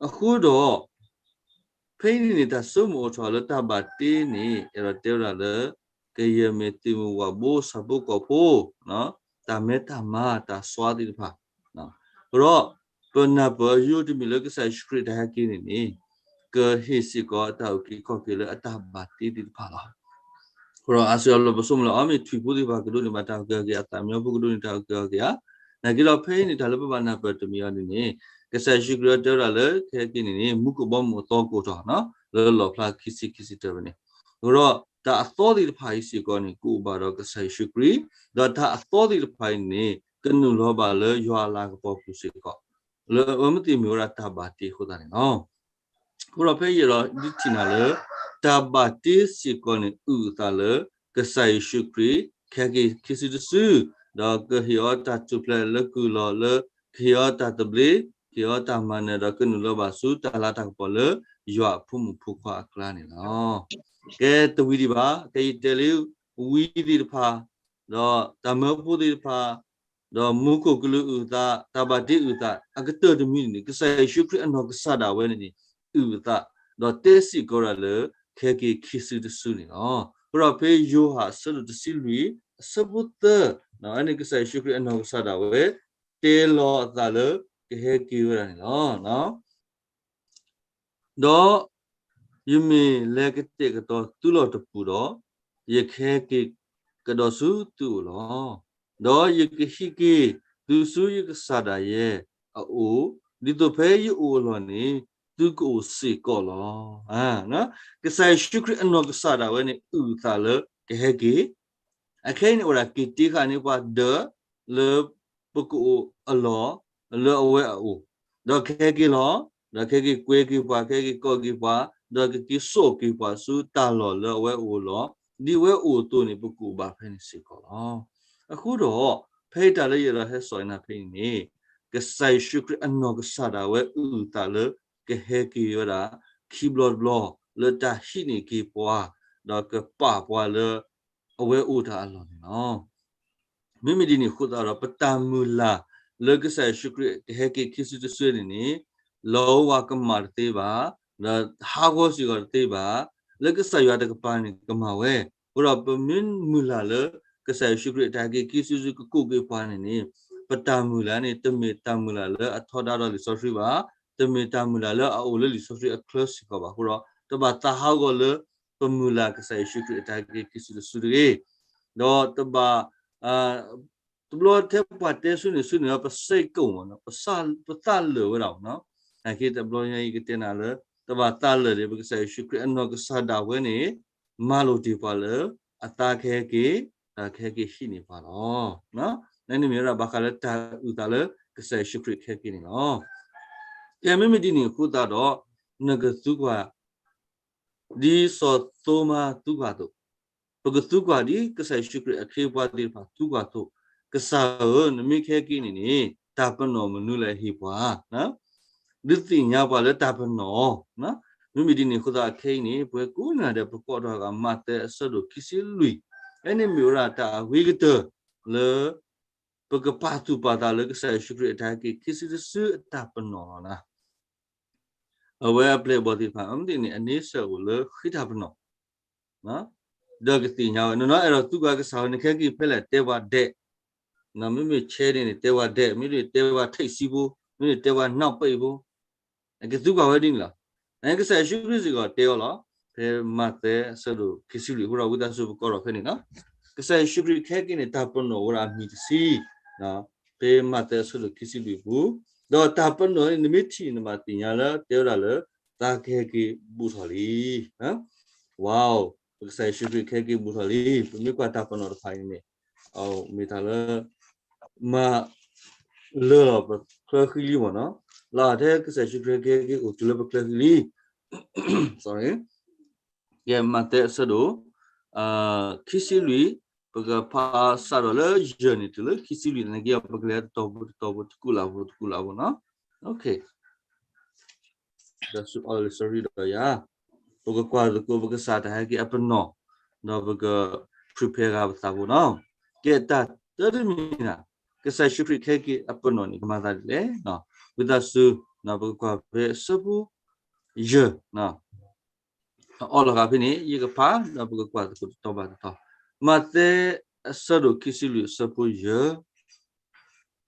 အဃိဒီး ဖဲအံၤန့ၣ်န့ၣ် တၢ်ဆိကမိၣ်အိၣ်ထီၣ်လၢတၢ်ဘၣ်တ့န့ၣ် အဲၣ်ဒိးတဲဝဲဒၣ်လၢ ကယဲၢ်မ့ၢ်သုးမုၢ်ဝၣ်ဘိ ဆၣ်ဖိကီၢ်ဖိ တၢ်မဲတၢ်မါ တၢ်စွါသ့ၣ်တဖၣ် ဒီး ပနၢ်ပၢၢ်ယိတမံၤလၢကစၢ်ယ့ၣ်ၡူးခရံာ်တၢ်ဟဲက့ၤန့ၣ်န့ၣ် ကဟ့ၣ်စ့ၢ်ကီးတၢ်အုၣ်က့ၤခီၣ်က့ၤလၢအတၢ်ဘၣ်တ့သ့ၣ်တဖၣ်လီၤ. အဃိဒီးအါစုအါဘျီပဆိကမိၣ်လၢ အီ မ့ၢ်ထွံၣ်ဖိသ့ၣ်တဖၣ်ကဒိးန့ၢ်ဘၣ်တၢ်အုၣ်က့ၤခီၣ်က့ၤ အသးမံဖိကဒိးန့ၢ်တၢ်အုၣ်က့ၤခီၣ်က့ၤဧါ. နာ်က့ဒီးဖဲအံၤန့ၣ် တၢ်လၢပဘၣ်နၢ်ပၢၢ်တမံၤအံၤန့ၣ်န့ၣ် ကစၢ်ယ့ၣ်ၡူးခရံာ်အတဲဝဲဒၣ်လၢ ကဟဲက့ၤန့ၣ်န့ၣ် မူခိၣ်ဘီမုၢ်အသီကအိၣ်ထီၣ် လၢလီၣ်ဖျါခံဆံခံဆံတၢဖဲန့ၣ်. အဃိဒီးတၢ်အသီသ့ၣ်တဖၣ်အံၤစ့ၢ်ကီးန့ၣ် ကအိၣ်ဘၣ်ဒီးကစၢ်ယ့ၣ်ၡူးခရံာ်, ဒီးတၢ်အသီသ့ၣ်တဖၣ်အံၤန့ၣ် ကနုာ်လီၤဘၣ်လၢယွၤအလၤကပီၤပူၤစ့ၢ်ကီး, လၢအဝဲမ့ၢ်သ့ၣ်မ့ၢ်ဝဲဒၣ်တၢ်ဘၣ်တ့အဃိသတးန့ၣ်လီၤ. အဃိဒီးဖဲယအဲၣ်ဒိးဒုးထံၣ်နၤလၢ တၢ်ဘၣ်တ့စ့ၢ်ကီးန့ၣ် အုၣ်အသးလၢ ကစၢ်ယ့ၣ်ၡူးခရံာ် ကဟဲက့ၤခံစုတစု, ဒီးကဟ့ၣ်အီၤတၢ်ထူၣ်ဖျဲးလၢကုၢ်လီၤလၢ ကဟ့ၣ်အီၤတၢ်သဘျ့, ကဟ့ၣ်အီၤတၢ်မၤနၢၤ ဒီးကနုာ်လီၤဘၣ်ဆူတၢ်လၤတၢ်ကပီၤလၢ ယွၤအဖိမုၣ်ဖိခွါအကျါန့ၣ်လီၤ. ကဲတဝံၤဒံးဘၣ်, ကဲယတဲလံ ဝံသ့ၣ်တဖၣ်, ဒီးတၢ်မၢဖိသ့ၣ်တဖၣ်, ဒီးမူခိၣ်ကလူးအုၣ်အသး, တၢ်ဘၣ်တ့အုၣ်အသး, အကတၢၢ်တမံၤန့ၣ်န့ၣ် ကစၢ်ယ့ၣ်ၡူးခရံာ်အနီၢ်ကစၢ်ဒၣ်ဝဲန့ၣ်န့ၣ် အုၣ်အသး, ဒီးတဲစ့ၢ်ကီးဝဲဒၣ်လၢ ကဟဲက့ၤခံစုတစုန့ၣ်လီၤ. အဃိဒီးဖဲယိၤဟၣ်အဆၢဒိၣ်တဆံလွံၢ် အဆၢဖိသၢ, အန့ၣ်ကစၢ်ယ့ၣ်ၡူးခရံာ်အနီၢ်ကစၢ်ဒၣ်ဝဲ တဲလီၤအသးလၢ ကဟဲက့ၤဝဲဒၣ်န့ၣ်လီၤ. ဒီးယမ့ၢ်လဲၤကတဲာ်ကတီၤသုလီၢ်တပူၤဒီး, ယကဟဲက့ၤကဒီးဆူသုအိၣ်လီၤ. ဒီးယကဟံးက့ၤသုဆူယကစၢ်ဒၣ်ယဲအအိၣ်, ဒ်သိးဖဲယအိၣ်အလီၢ်န့ၣ် သုကအိၣ်စ့ၢ်ကီးလီၤ. ကစၢ်ယ့ၣ်ၡူးခရံာ်အနီၢ်ကစၢ်ဒၣ်ဝဲန့ၣ် အုၣ်အသးလၢကဟဲက့ၤ, အခဲအံၤန့ၣ်အိၣ်ဒၣ်က့ၤတ့ဃာ်န့ၢ်ပှၤဒၢးလၢပကအိၣ်အလီၢ်လၢအဝဲအအိၣ်, ဒီးကဟဲက့ၤလီၤ, ဒီးကဟဲက့ၤကွဲက့ၤပှၤ, ကဟဲက့ၤကိးက့ၤပှၤ, ဒီးကက့ၤစိာ်က့ၤပှၤဆူတၢ်လီၢ်လၢအဝဲအိၣ်လီၤ. ဒ်အဝဲအိၣ်အသိးန့ၣ် ပကအိၣ်ဘၣ်ဖဲန့ၣ်စ့ၢ်ကီးလီၤ. အဃိဒီး ဖဲအတၢ်လၢယအဲၣ်ဒိးဟဲစိာ်အံၤနၤဖဲအံၤန့ၣ် ကစၢ်ယ့ၣ်ၡူးခရံာ်အနီၢ်ကစၢ်ဒၣ်ဝဲအုၣ်အသးလၢ ကဟဲက့ၤဝဲဒၣ် ခံဘျီတဘျီ လၢတၢ်ဟံးန့ၢ်က့ၤပှၤ, ဒီးကပာ်ပှၤလၢအဝဲအိၣ်တၢ်အလီၢ်န့ၣ်လီၤ. မ့မ့ၢ်ဒ်န့ၣ်အဃိသတးဒီး ပတၢ်မုၢ်လၢ်လၢကစၢ်ယ့ၣ်ၡူးခရံာ်ကဟဲက့ၤခံစုတစုန့ၣ်န့ၣ် လီၤဝါကမၣ်တသ့ဘၣ်, ဒီးဟးဂီၤစ့ၢ်ကီးတသ့ဘၣ်, လၢကစၢ်ယွၤတကပၤန့ၣ်ကမၤဝဲ, အဃိဒီးပမ့ၢ်မုၢ်လၢ်လၢ ကစၢ်ယ့ၣ်ၡူးခရံာ်အတၢ်ဟဲက့ၤခံစုတစုကကိးက့ၤပှၤန့ၣ်န့ၣ် ပတၢ်မုၢ်လၢ်န့ၣ် တမ့ၢ်တၢ်မုၢ်လၢ်လၢအထီဒါဒီးလံာ်စီဆှံဘၣ်, တမ့ၢ်တၢ်မုၢ်လၢ်လၢအအိၣ်လၢလံာ်စီဆှံအချၢစ့ၢ်ကီးဘၣ်အဃိဒီး တဘၣ်သးဟးဂီၤလၢပမုၢ်လၢ်ကစၢ်ယ့ၣ်ၡူးခရံာ်အတၢ်ဟဲက့ၤခံစုတစုတဂ့ၤ, ဒီးတဘၣ် တဘျီထဲပှၤတဲဆူန့ၣ်ဆူန့ၣ် ပစ့ၢ်ကီးမ့ၢ်နီၤ, ပသးလၢာ်ဝဲဒၣ်မ့ၢ်နီၤ, နာ်က့တဘျီညါအံၤကတဲနၤလၢ တဘၣ်သးလၢာ်ဒီး ပကစၢ်ယ့ၣ်ၡူးခရံာ်အနီၢ်ကစၢ်ဒၣ်ဝဲန့ၣ် မၤလိာ်တ့ၢ်ပှၤလၢ အသးကဟဲက့ၤ တၢ်ကဟဲက့ၤဟံးန့ၢ်ပှၤလီၤ. န့ၣ်မ့ၢ်ဝဲဒၣ်ဘၣ်ဃးလၢတၢ်အုၣ်သးလၢကစၢ်ယ့ၣ်ၡူးခရံာ်ကဟဲက့ၤန့ၣ်လီၤ. ကဲမ့မ့ၢ်ဒ်န့ၣ်အဃိသတးဒီး နကသူကွၢ် ဒ်စီၤသိမါသူကွၢ်အသိး, ပကသူကွၢ်ဒ်ကစၢ်ယ့ၣ်ၡူးခရံာ်အခ့အပှၤသ့ၣ်တဖၣ်သူကွၢ်အသိး, ကစၢ်ဧၢ, နမ့ၢ်ကဟဲက့ၤန့ၣ်န့ၣ် တၢ်ပနီၣ်မနုၤလဲၣ်ဟ့ၣ်ပှၤ, ဒုးသ့ၣ်ညါပှၤလၢတၢ်ပနီၣ်, မ့မ့ၢ်ဒ်န့ၣ်အဃိသတးခဲအံၤန့ၣ် ပဝဲကိးဂၤဒဲးပကိးထီၣ်ဂၤ မးသဲအဆၢဒိၣ်ခံဆံလွံၢ်, အန့ၣ်မ့ၢ်ဝဲဒၣ်တၢ်အဂ့ၤကတၢၢ်လၢ ပကပာ်သူၣ်ပာ်သးလၢကစၢ်ယ့ၣ်ၡူးခရံာ်အတၢ်ဟဲက့ၤခံစုတစုအတၢ်ပနီၣ်လီၤ. အဝဲအပျဲၢ်အဘီၣ်သ့ၣ်တဖၣ် အမ့ၢ်သ့ၣ်န့ၣ် အန့ဆၢၣ်အိၣ်လၢဃ့တၢ်ပနီၣ် ဒီးကသ့ၣ်ညါဝဲ နီၢ်နီၢ်အဲၣ်ဒိးသူကွၢ်ကစၢ်ဧၢ နကဟဲက့ၤဖဲလဲၣ် တဲပှၤဒဲး, မ့မ့ၢ်ဆဲန့ၣ်န့ၣ် တဲပှၤဒဲး, မ့မ့ၢ်တဲပှၤထိပ်စီးဖိ, မ့မ့ၢ်တဲပှၤနောက်ပိတ်ဖိ, အကသူကွၢ်ဝဲဒ်န့ၣ်လီၤ. ကစၢ်ယ့ၣ်ၡူးခရံာ်စ့ၢ်ကီးတဲအီၤလီၤ. ဖဲမးသဲအဆၢဒိၣ်ခံဆံလွံၢ်အဃိဒီး ဝံသးစူၤပကိးထီၣ်ဖဲန့ၣ်လီၤ. ကစၢ်ယ့ၣ်ၡူးခရံာ်ခဲက့ၤန့ၣ် တၢ်ပနီၣ်ဝဲဒၣ်အမံၤတဆံ, ဖဲမးသဲအဆၢဒိၣ်ခံဆံလွံၢ်အပူၤ, ဒီးတၢ်ပနီၣ်န့ၣ် နမ့ၢ်ထံၣ်န့ၣ် နဘၣ်သ့ၣ်ညါလၢတဲဝဲဒၣ်လၢ သးကဟဲက့ၤဘူးထီၣ်လံ. ဝါ, ပကစၢ်ယ့ၣ်ၡူးခရံာ်ခဲက့ၤဘူးထီၣ်လံ. ပမ့ၢ်ကွၢ်တၢ်ပနီၣ်တဖၣ်အံၤန့ၣ် မ့ၢ်တၢ်လၢ မၤလၢလီၤပချၢဃံလံမ့ၢ်နီၤ, လၢအထဲကစၢ်ယ့ၣ်ၡူးခရံာ်ခဲက့ၤအိၣ်တုၤလၢပချၢဃံလံ. ကဲ မးသဲအဆၢဒိၣ် ခံဆံလွံၢ်, ပကဖးစးထီၣ်လၢယဲၢ်န့ၣ် တုၤလၢခံဆံလွံၢ် သနာ်က့ ပကလဲၤတတီၤဖိတတီၤဖိ တကူာ်လၢ်ဖိတကူာ်လၢ်ဖိနီၤ. ဒီးဆူအီၤလၢ sorry ဒီးယၤ, ပကကွၢ်သကိးပကစၢ်တၢ်ဟဲက့ၤအပနီၣ်, ဒီးပက prepare ဂၤပသးဖိနီၤ. ကဲတၢ်တၢတမံၤန့ၣ်, ကစၢ်ယ့ၣ်ၡူးခရံာ်ခဲက့ၤအပနီၣ်န့ၣ် ကမၤသးဒ်လဲၣ်. ဝံသးစူၤ ပကကွၢ်ဖဲအဆၢဖိယဲၢ် အအီၣ်လီၤဂာ်ဖဲန့ၣ် ယကဖး ဒီးပကကွၢ်သကိးတတီၤဘၣ်တတီၤ, မးသဲအဆၢဒိၣ်ခံဆံလွံၢ်အဆၢဖိယဲၢ်,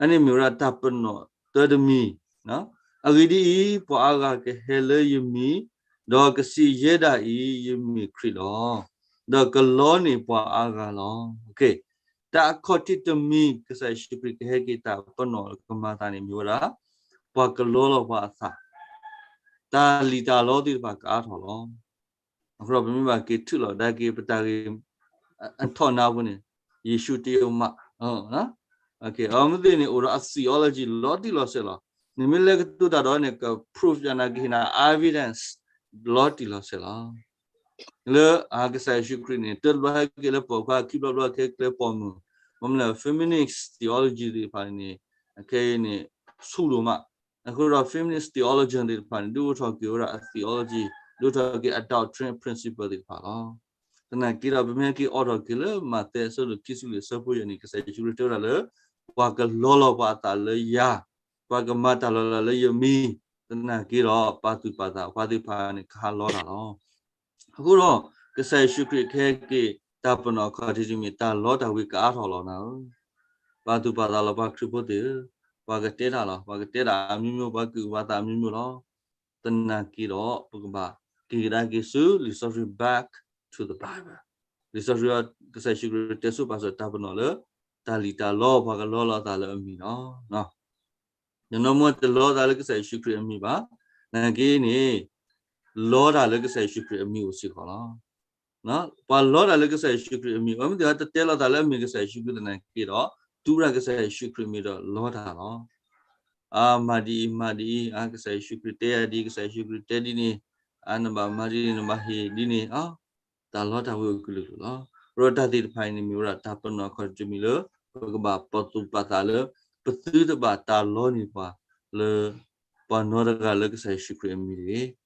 အန့ၣ်မ့ၢ်ဝဲဒၣ်တၢ်ပနီၣ်တၢတမံၤ, အဂ့ၢ်ဒ်အံၤ, ပှၤအါဂၤကဟဲလၢယမံၤ, ဒီးကစံးယဲဒၣ်အံၤ ယမ့ၢ်ခရံာ်လီၤ. ဒီးကလီန့ၢ်ပှၤအါဂၤလီၤ. တၢ်အခီၣ်ထံးတမံၤ ကစၢ်ယ့ၣ်ၡူးခရံာ်ကဟဲက့ၤတၢ်ပနီၣ်ကမၤသးန့ၣ်မ့ၢ်ဝဲဒၣ် ပှၤကလီလီၤပှၤအသး, တၢ်လံၣ်တၢ်လီသ့ၣ်တဖၣ်ကအါထီၣ်လီၤ. အဃိဒီးပမ့ၢ်ဘၣ်က့ၤထုးလီၤဒါက့ၤ ပတၢ်ဂ့ၢ်အထီၣ်နါဖိန့ၣ် ယ့ၣ်ၡူးတ့ၢ်အီၤမး, အဝဲသ့ၣ်န့ၣ် အိၣ်ဒီးအ theology လီၤတံၢ်လီၤဆဲးလီၤ. နမ့ၢ်လဲၤကတိၤတၢ်ဒီးန့ၣ် က proof ယၤနာ်က့ၤနၤ evidence လီၤတံၢ်လီၤဆဲးလီၤ. လၢအကစၢ်ယ့ၣ်ၡူးခရံာ်န့ၣ် တၢတဘျီဟဲက့ၤလၢပိာ်ခွါ ခံဘျီဘျီဟဲက့ၤလၢပိာ်မုၣ်, မ့မ့ၢ်လၢ feminist theology သ့ၣ်တဖၣ်န့ၣ် အခဲအံၤန့ၣ် ဆူၣ်ဒိၣ်မး. အဃိဒီး feminist theologian သ့ၣ်တဖၣ်န့ၣ် ဒုးအိၣ်ထီၣ်က့ၤဝဲဒၣ်အ theology, ဒုးအိၣ်ထီၣ်က့ၤအ doctrine principle သ့ၣ်တဖၣ်လီၤ. သနာ်က့ဒီး ပမ့ၢ်ဟဲက့ၤအိးထီၣ်က့ၤလၢမးသဲအဆၢဒိၣ်ခံဆံလွံၢ်အဆၢဖိယဲၢ်န့ၣ် ကစၢ်ယ့ၣ်ၡူးခရံာ်တဲဝဲဒၣ်လၢ ပှၤကလီလီၤပှၤအသးလၢယၤ, ပှၤကမၤတၢ်လီၤလးလၢယမံၤ, သနာ်က့ဒီး ပာ်သူၣ်ပာ်သးပှၤသ့ၣ်တဖၣ်န့ၣ် ကဟးလီတၢ်လီၤ. အဃိဒီး ကစၢ်ယ့ၣ်ၡူးခရံာ်ခဲက့ၤ တၢ်ပနီၣ်အခီၣ်ထံးတမံၤ တၢ်လီတၢ်ဝ့ၤကအါထီၣ်လီၤနၤဧၢ. ပာ်သူၣ်ပာ်သးလီၤပှၤခရံာ်ဖိသ့ၣ်ဧၢ, ပှၤကတဲတၢ်လီၤ, ပှၤကတဲတၢ်အမျိုးမျိုး, ပှၤကအုၣ်ပှၤသးအမျိုးမျိုးလီၤ. သနာ်က့ဒီး ပကဘၣ်က့ၤကဒါက့ၤဆူလံာ်စီဆှံ back to the Bible. လံာ်စီဆှံ ကစၢ်ယ့ၣ်ၡူးခရံာ်တဲဆိပာ်စၢၤတၢ်ပနီၣ်လၢ တၢ်လံၣ်တၢ်လီ ပှၤကလီလီၤအသးလၢအမံၤလီၤ. တနီၤမ့ၢ်တလီတၢ်လၢကစၢ်ယ့ၣ်ၡူးခရံာ်အမံၤဘၣ်, သနာ်က့န့ၣ် လီတၢ်လၢကစၢ်ယ့ၣ်ၡူးခရံာ်အမံၤအိၣ်စ့ၢ်ကီးလီၤ. ပှၤလီတၢ်လၢကစၢ်ယ့ၣ်ၡူးခရံာ်အမံၤ, အမ့ၢ်သ့ၣ်တတဲလီၤသးလၢအမ့ၢ်ကစၢ်ယ့ၣ်ၡူးခရံာ်သနာ်က့ဒီး တူၢ်ဝဲဒၣ်ကစၢ်ယ့ၣ်ၡူးခရံာ်အမံၤဒီးလီတၢ်လီၤ. အမၤဒ်အံၤ မၤဒ်အံၤ, ကစၢ်ယ့ၣ်ၡူးခရံာ်တဲယၤဒ်အံၤ, ကစၢ်ယ့ၣ်ၡူးခရံာ်တဲဒ်န့ၣ်, နဘၣ်မၤဒ်န့ၣ်, နဘၣ်ဟ့ၣ်ဒ်န့ၣ်, တၢ်လီတၢ်ဝ့ၤအိၣ်ကလုာ်ကလုာ်လီၤ. အဃိဒီးတၢ်သ့ၣ်တဖၣ်အံၤန့ၣ် မ့ၢ်ဝဲဒၣ်တၢ်ပနီၣ်အခီၣ်ထံးတမံၤလၢ ပကဘၣ်ပာ်သူၣ်ပာ်သးလၢ ပသုတဘၣ်တၢ်လီန့ၢ်ပှၤလၢ ပှၤနီတဂၤလၢကစၢ်ယ့ၣ်ၡူးခရံာ်အမံၤတဂ့ၤ.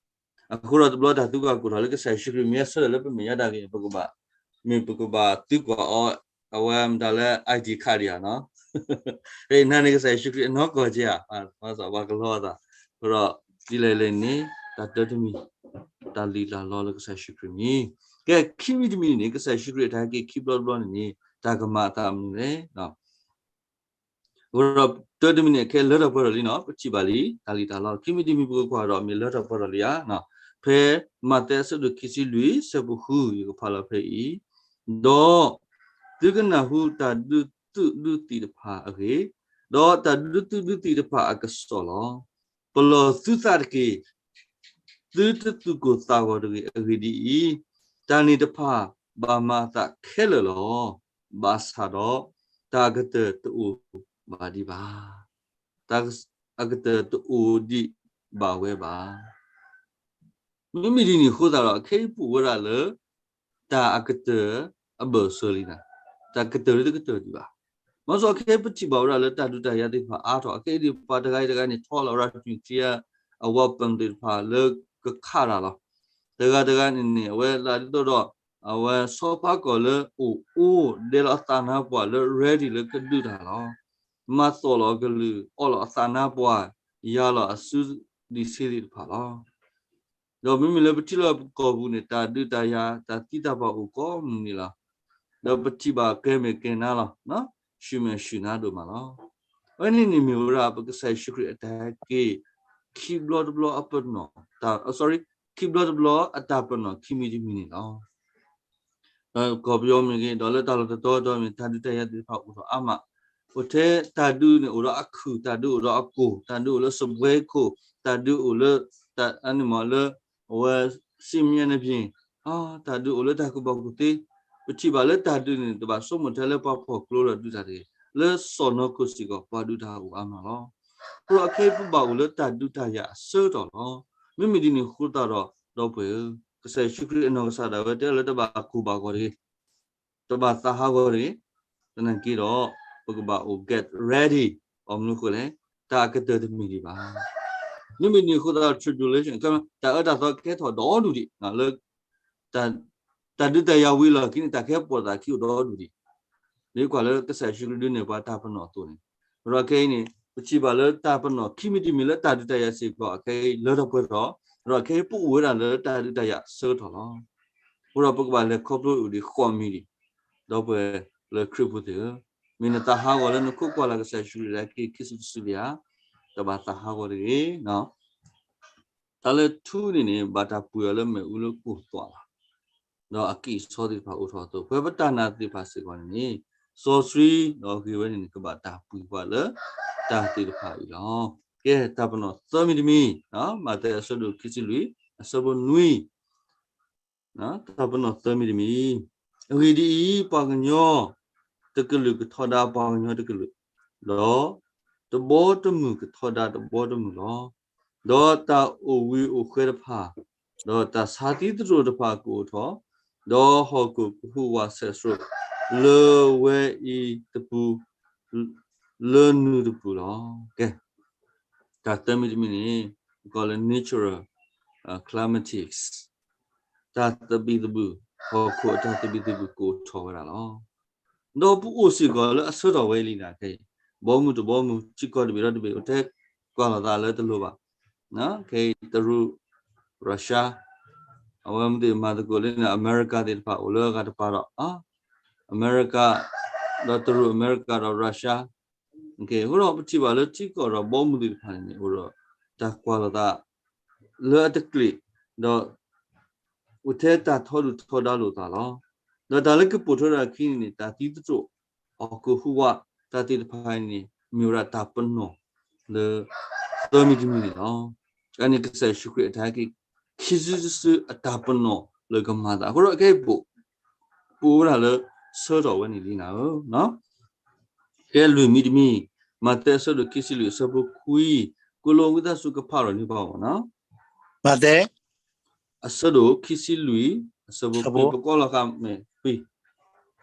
အဃိဒီးတဘျီတၢ်သံကွၢ်ကီၢ်ထီၣ်လၢကစၢ်ယ့ၣ်ၡူးခရံာ်မံၤအဆၢထၢၣ်လၢပမဲာ်ညါတၢ်ဂ့ၤ ပကဘၣ်, မ့ၢ်ပကဘၣ်သံကွၢ်အီၤ, အဝဲမတၤလၢ ID card ဒံးဧါနီၤ, နန့ၣ်ကစၢ်ယ့ၣ်ၡူးခရံာ်အနီၢ်ကီၢ်က့ဧါ, ပှၤကလီအသး, အဃိဒီး ဒ်လဲၣ်လဲၣ်န့ၣ် တၢ်တၢတမံၤ, တၢ်လံၣ်တၢ်လီလၢကစၢ်ယ့ၣ်ၡူးခရံာ်မံၤ, ကဲခံမံၤတမံၤန့ၣ် ကစၢ်ယ့ၣ်ၡူးခရံာ်အတၢ်ဟဲက့ၤခံဘျီတဘျီန့ၣ်န့ၣ် တၢ်ကမၤအသးမနုၤလဲၣ်. ဒီးတၢ်တမံၤန့ၣ် ခဲလၢာ်ထီၣ်ပှဲၤထီၣ်လံနီၤ, ပထံၣ်ဘၣ်လံ တၢ်လံၣ်တၢ်လီ, ခံမံၤတမံၤပကကွၢ်ဒီး မ့ၢ်လၢာ်ထီၣ်ပှဲၤထီၣ်လံဧါ. ဖဲမးသဲအဆၢဒိၣ်ခံဆံလွံၢ် ဆၢဖိဃု ယကဖးလီၤဖဲအံၤ, ဒီးသုကနၢ်ဟူတၢ်ဒုးသုးဒုးသံၣ်တဖၣ်အဂ့ၢ်, ဒီးတၢ်ဒုးသုးဒုးသံၣ်တဖၣ်အကစီၣ်လီၤ. ပလီၢ်သုသးတက့ၢ်. သုတသူၣ်ကိၢ်သးဂီၤတဂ့ၤ. အဂ့ၢ်ဒ်အံၤ, တၢ်န့ၣ်တဖၣ်ဘၣ်မၤအသးခဲလၢာ်လီၤ. ဘၣ်ဆၣ်ဒီး တၢ်အကတၢၢ်တအိၣ်ဘၣ်ဒံးဘၣ်. တၢ်အကတၢၢ်တအိၣ်ဒံးဘၣ်ဝဲဘၣ်. မ့မ့ၢ်ဒ်န့ၣ်အဃိသတးဒီး အခဲအံၤပအိၣ်ဝဲဒၣ်လၢ တၢ်အကတၢၢ်အဘၢၣ်စၢၤလံနၤ, တၢ်ကတၢၢ်လၢတကတၢၢ်ဒံးဘၣ်. မ့ၢ်စီၤခဲအံၤပထံၣ်ဘၣ်ဝဲဒၣ်လၢတၢ်ဒုးတၢ်ယၤသ့ၣ်တဖၣ်အါထီၣ်, အခဲအံၤဒံးပှၤတဂၤအံၤတဂၤန့ၣ် ထီလီၤဝဲဒၣ် nuclear အ weapon သ့ၣ်တဖၣ်လၢကခးတၢ်လီၤ. တဂၤတဂၤန့ၣ်န့ၣ် အဝဲလၢဒ်သိးဒီး အဝဲဆီဖါကီၢ်လၢအိၣ်အိၣ်ဒဲးလီၤအသးနါပှၢ်လၢ ready လၢကဒုးတၢ်လီၤ. မၤသီၣ်လီၤအကလုၢ်, အီၣ်လီၤအသးနါပှၢ်, ယၤလီၤအစုဒံးဆ့သ့ၣ်တဖၣ်လီၤ. ဒီးမ့မ့ၢ်လၢပထံလီၢ်ပကီၢ်ပူၤန့ၣ် တၢ်ဒုးတၢ်ယၤ တၢ်သံတၢ်ပှၢ်အိၣ်ကိးမုၢ်နံၤလီၤ. ဒီးပထံၣ်ဘၣ်ကဲမဲာ်ကဲနါလီၤ, ဆူမဲာ်ဆူၣ်နါဒိၣ်မးလီၤ. အဝဲန့ၣ်န့ၣ်မ့ၢ်ဝဲဒၣ် ပကစၢ်ယ့ၣ်ၡူးခရံာ်အတၢ်ဟဲက့ၤ ခံဘျီတဘျီအပနီၣ်, တၢ်, sorry, ခံဘျီတဘျီအတၢ်ပနီၣ်ခံမံၤတမံၤန့ၣ်လီၤ. ဒီးကီၢ်ပယီၤမ့ၢ်ဂ့ၤ, ဒီးလၢတၢ်လီၢ်တတီၤတီၤမ့ၢ် တၢ်ဒုးတၢ်ယၤသ့ၣ်တဖၣ်အိၣ်ထီၣ်အါမး, အိၣ်ထဲတၢ်ဒုးန့ၣ်အိၣ်ဒီးအခုၣ်, တၢ်ဒုးအိၣ်ဒီးအကိၢ်, တၢ်ဒုးအိၣ်လၢစပွဲခိၣ်, တၢ်ဒုးအိၣ်လၢ တၢ်အန့ၣ်မ့ၢ်လၢ အဝဲ စစ်မျက်နှာပြင်, တၢ်ဒုးအိၣ်လၢတၢ်ကူၣ်ဘၣ်ကူၣ်သ့, ပထံၣ်ဘၣ်လၢတၢ်ဒုးန့ၣ် တဘၣ်ဆိကမိၣ်ထဲလၢပှၤဖီၣ်ကျိလီၤဒုးတၢ်တဂ့ၤ, လၢစီၢ်နီၤခိၣ်စ့ၢ်ကီး ပှၤဒုးတၢ်အိၣ်အါမးလီၤ. အဃိဒီးအခဲအံၤပဘၣ်အိၣ်လၢတၢ်ဒုးတၢ်ယၤအဆၢကတီၢ်လီၤ. မ့မ့ၢ်ဒ်န့ၣ်အဃိသတးဒီး ဒီပုၢ်ဝဲၢ်ဧၢ, ကစၢ်ယ့ၣ်ၡူးခရံာ်အနီၢ်ကစၢ်ဒၣ်ဝဲတဲလၢတဘၣ်ကူၣ်ဘၣ်ဂီၤတဂ့ၤ, တဘၣ်သးဟးဂီၤတဂ့ၤ, သနာ်က့ဒီး ပကဘၣ်အိၣ် get ready, ဘၣ်မနုၤအဃိလဲၣ်, တၢ်အကတၢၢ်တမ့ၢ်ဒံးဘၣ်. မ့မ့ၢ်ဒ်န့ၣ်အဃိသတးဒီး tribulation တၢ်အၢတၢ်သီကဲထီၣ်ဒီဒူၣ်ဒံး, လၢ တၢ်ဒုးတၢ်ယၤဝံၤလီၢ်ခံန့ၣ် တၢ်ကဟဲပိာ်သးခံအိၣ်ဒီဒူၣ်ဒံး, လၢကွၢ်လၢကစၢ်ယ့ၣ်ၡူးခရံာ်ဒုးနဲၣ်ပှၤတၢ်ပနီၣ်အသိးန့ၣ်, ဒီးခဲအံၤန့ၣ် ပထံၣ်ဘၣ်လၢတၢ်ပနီၣ်ခံမံၤတမံၤလၢတၢ်ဒုးတၢ်ယၤစ့ၢ်ကီး အခဲအံၤလၢထီၣ်ပှဲၤထီၣ်, ဒီးအခဲအံၤပအိၣ်ဝဲဒၣ်လၢတၢ်ဒုးတၢ်ယၤအဆၢကတီၢ်လီၤ. အဃိဒီးပကဘၣ်လဲၤခီဖျိအိၣ်ဒံးဃိးမံၤဒံး, ဒီပုၢ်ဝဲၢ်လၢခရံာ်ဖိသ့ၣ်ဧၢ, မ့ၢ်နသးဟးဂီၤလၢနခိၣ်ကွၢ်လၢ်ကစၢ်ယ့ၣ်ၡူးခရံာ်လၢက့ၤခံစုတစုလံဧါ, တဘၣ်သးဟးဂီၤတဂ့ၤ. တၢ်လၢထူန့ၣ်န့ၣ် ဘၣ်တၢ်ပှ့ၤအီၤလၢမ့ၣ်အူလၢကိၢ်သွးလီၤ. ဒီးအကံၢ်အစီသ့ၣ်တဖၣ်အိၣ်ထီၣ်အသိး ပဝဲပတၢ်နာ်သ့ၣ်တဖၣ်စ့ၢ်ကီးန့ၣ်န့ၣ် စီဆှံဒီးဂ့ၤဝဲန့ၣ်န့ၣ် ကဘၣ်တၢ်ပှ့ၤပှၤလၢတၢ်သ့ၣ်တဖၣ်အံၤလီၤ. ကဲ တၢ်ပနီၣ်သၢမံၤတမံၤ, မးသဲအဆၢဒိၣ်ခံဆံလွံၢ် အဆၢဖိနွံ တၢ်ပနီၣ်သၢမံၤတမံၤ, အဂ့ၢ်ဒ်အံၤ, ပှၤကညီတကလုာ်ကထီဒါပှၤကညီတကလုာ်, ဒီးတဘီတမုၢ်ကထီဒါတဘီတမုၢ်လီၤ. ဒီးတၢ်အိၣ်ဝံၤအိၣ်ဃဲတဖၣ်, ဒီးတၢ်ဆါသံသတြိာ်တဖၣ်ကအိၣ်ထီၣ်, ဒီးဟီၣ်ခိၣ်ကဟူးဝးဆဲးစရိး လၢဝဲအံၤတပူၤ လၢနုာ်တပူၤလီၤ. ကဲ, တၢ်သၢမံၤတမံၤန့ၣ် ကိးလၢ natural calamities, တၢ်သဘံၣ်သဘုၣ်, ဟီၣ်ခိၣ်အတၢ်သဘံၣ်သဘုၣ်ကအိၣ်ထီၣ်ဝဲဒၣ်လီၤ. ဒီးပအိၣ်စ့ၢ်ကီးလၢအဆၢထီၣ်ဝဲလံနၤခဲအံၤ, ဘီမုၢ်တဘီမုၢ် ထံကီၢ်တဘ့ၣ်ဒီးတဘ့ၣ် အိၣ်ထဲကွၢ်လိာ်သးလၢတလိၤဘၣ်. ခဲအံၤ တရူး, Russia, အဝဲမ့ၢ်သ့ၣ်မၤသကိးလၢန့ၣ် အမဲရကၤသ့ၣ်တဖၣ်အိၣ်လၢအဂၤတပၤဒီး အမဲရကၤ, ဒီးတရူးအမဲရကၤဒီး Russia, အဃိဒီးပထံၣ်ဘၣ်လၢထံကီၢ်ဒီးဘီမုၢ်သ့ၣ်တဖၣ်န့ၣ်န့ၣ် အိၣ်ဒီးတၢ်ကွၢ်လိာ်သး လၢအတကျ့ၣ်, ဒီးအိၣ်ထဲတၢ်ထီဒုၣ်ထီဒါလိာ်သးလီၤ. ဒီးတၢ်လၢကပိာ်ထွဲဒၣ်ခံန့ၣ်န့ၣ် တၢ်သံသတြိာ်, ဟီၣ်ခိၣ်ဟူးဝး, တၢ်သ့ၣ်တဖၣ်န့ၣ် မ့ၢ်ဝဲဒၣ်တၢ်ပနီၣ်လၢသၢမံၤတမံၤန့ၣ်လီၤ. အန့ၣ်ကစၢ်ယ့ၣ်ၡူးခရံာ်အတၢ်ဟဲက့ၤ ခံစုတစုအတၢ်ပနီၣ်လၢကမၤသး, အဃိဒီးခဲအံၤပ ပအိၣ်ဝဲဒၣ်လၢဆၢထီၣ်ဝဲန့ၣ်လံနၤဧၢ. ကဲလွံၢ်မံၤတမံၤ, မးသဲအဆၢဒိၣ်ခံဆံလွံၢ်အဆၢဖိခွံ, ကိးလီၤဝံသးစူၤကဖးလီၤန့ၢ်ပှၤအီၤနီၤ. မးသဲ အဆၢဒိၣ်ခံဆံလွံၢ် အဆၢဖိခွံ, ပကိးလီၤဃာ်မ့ၢ်ခွံ.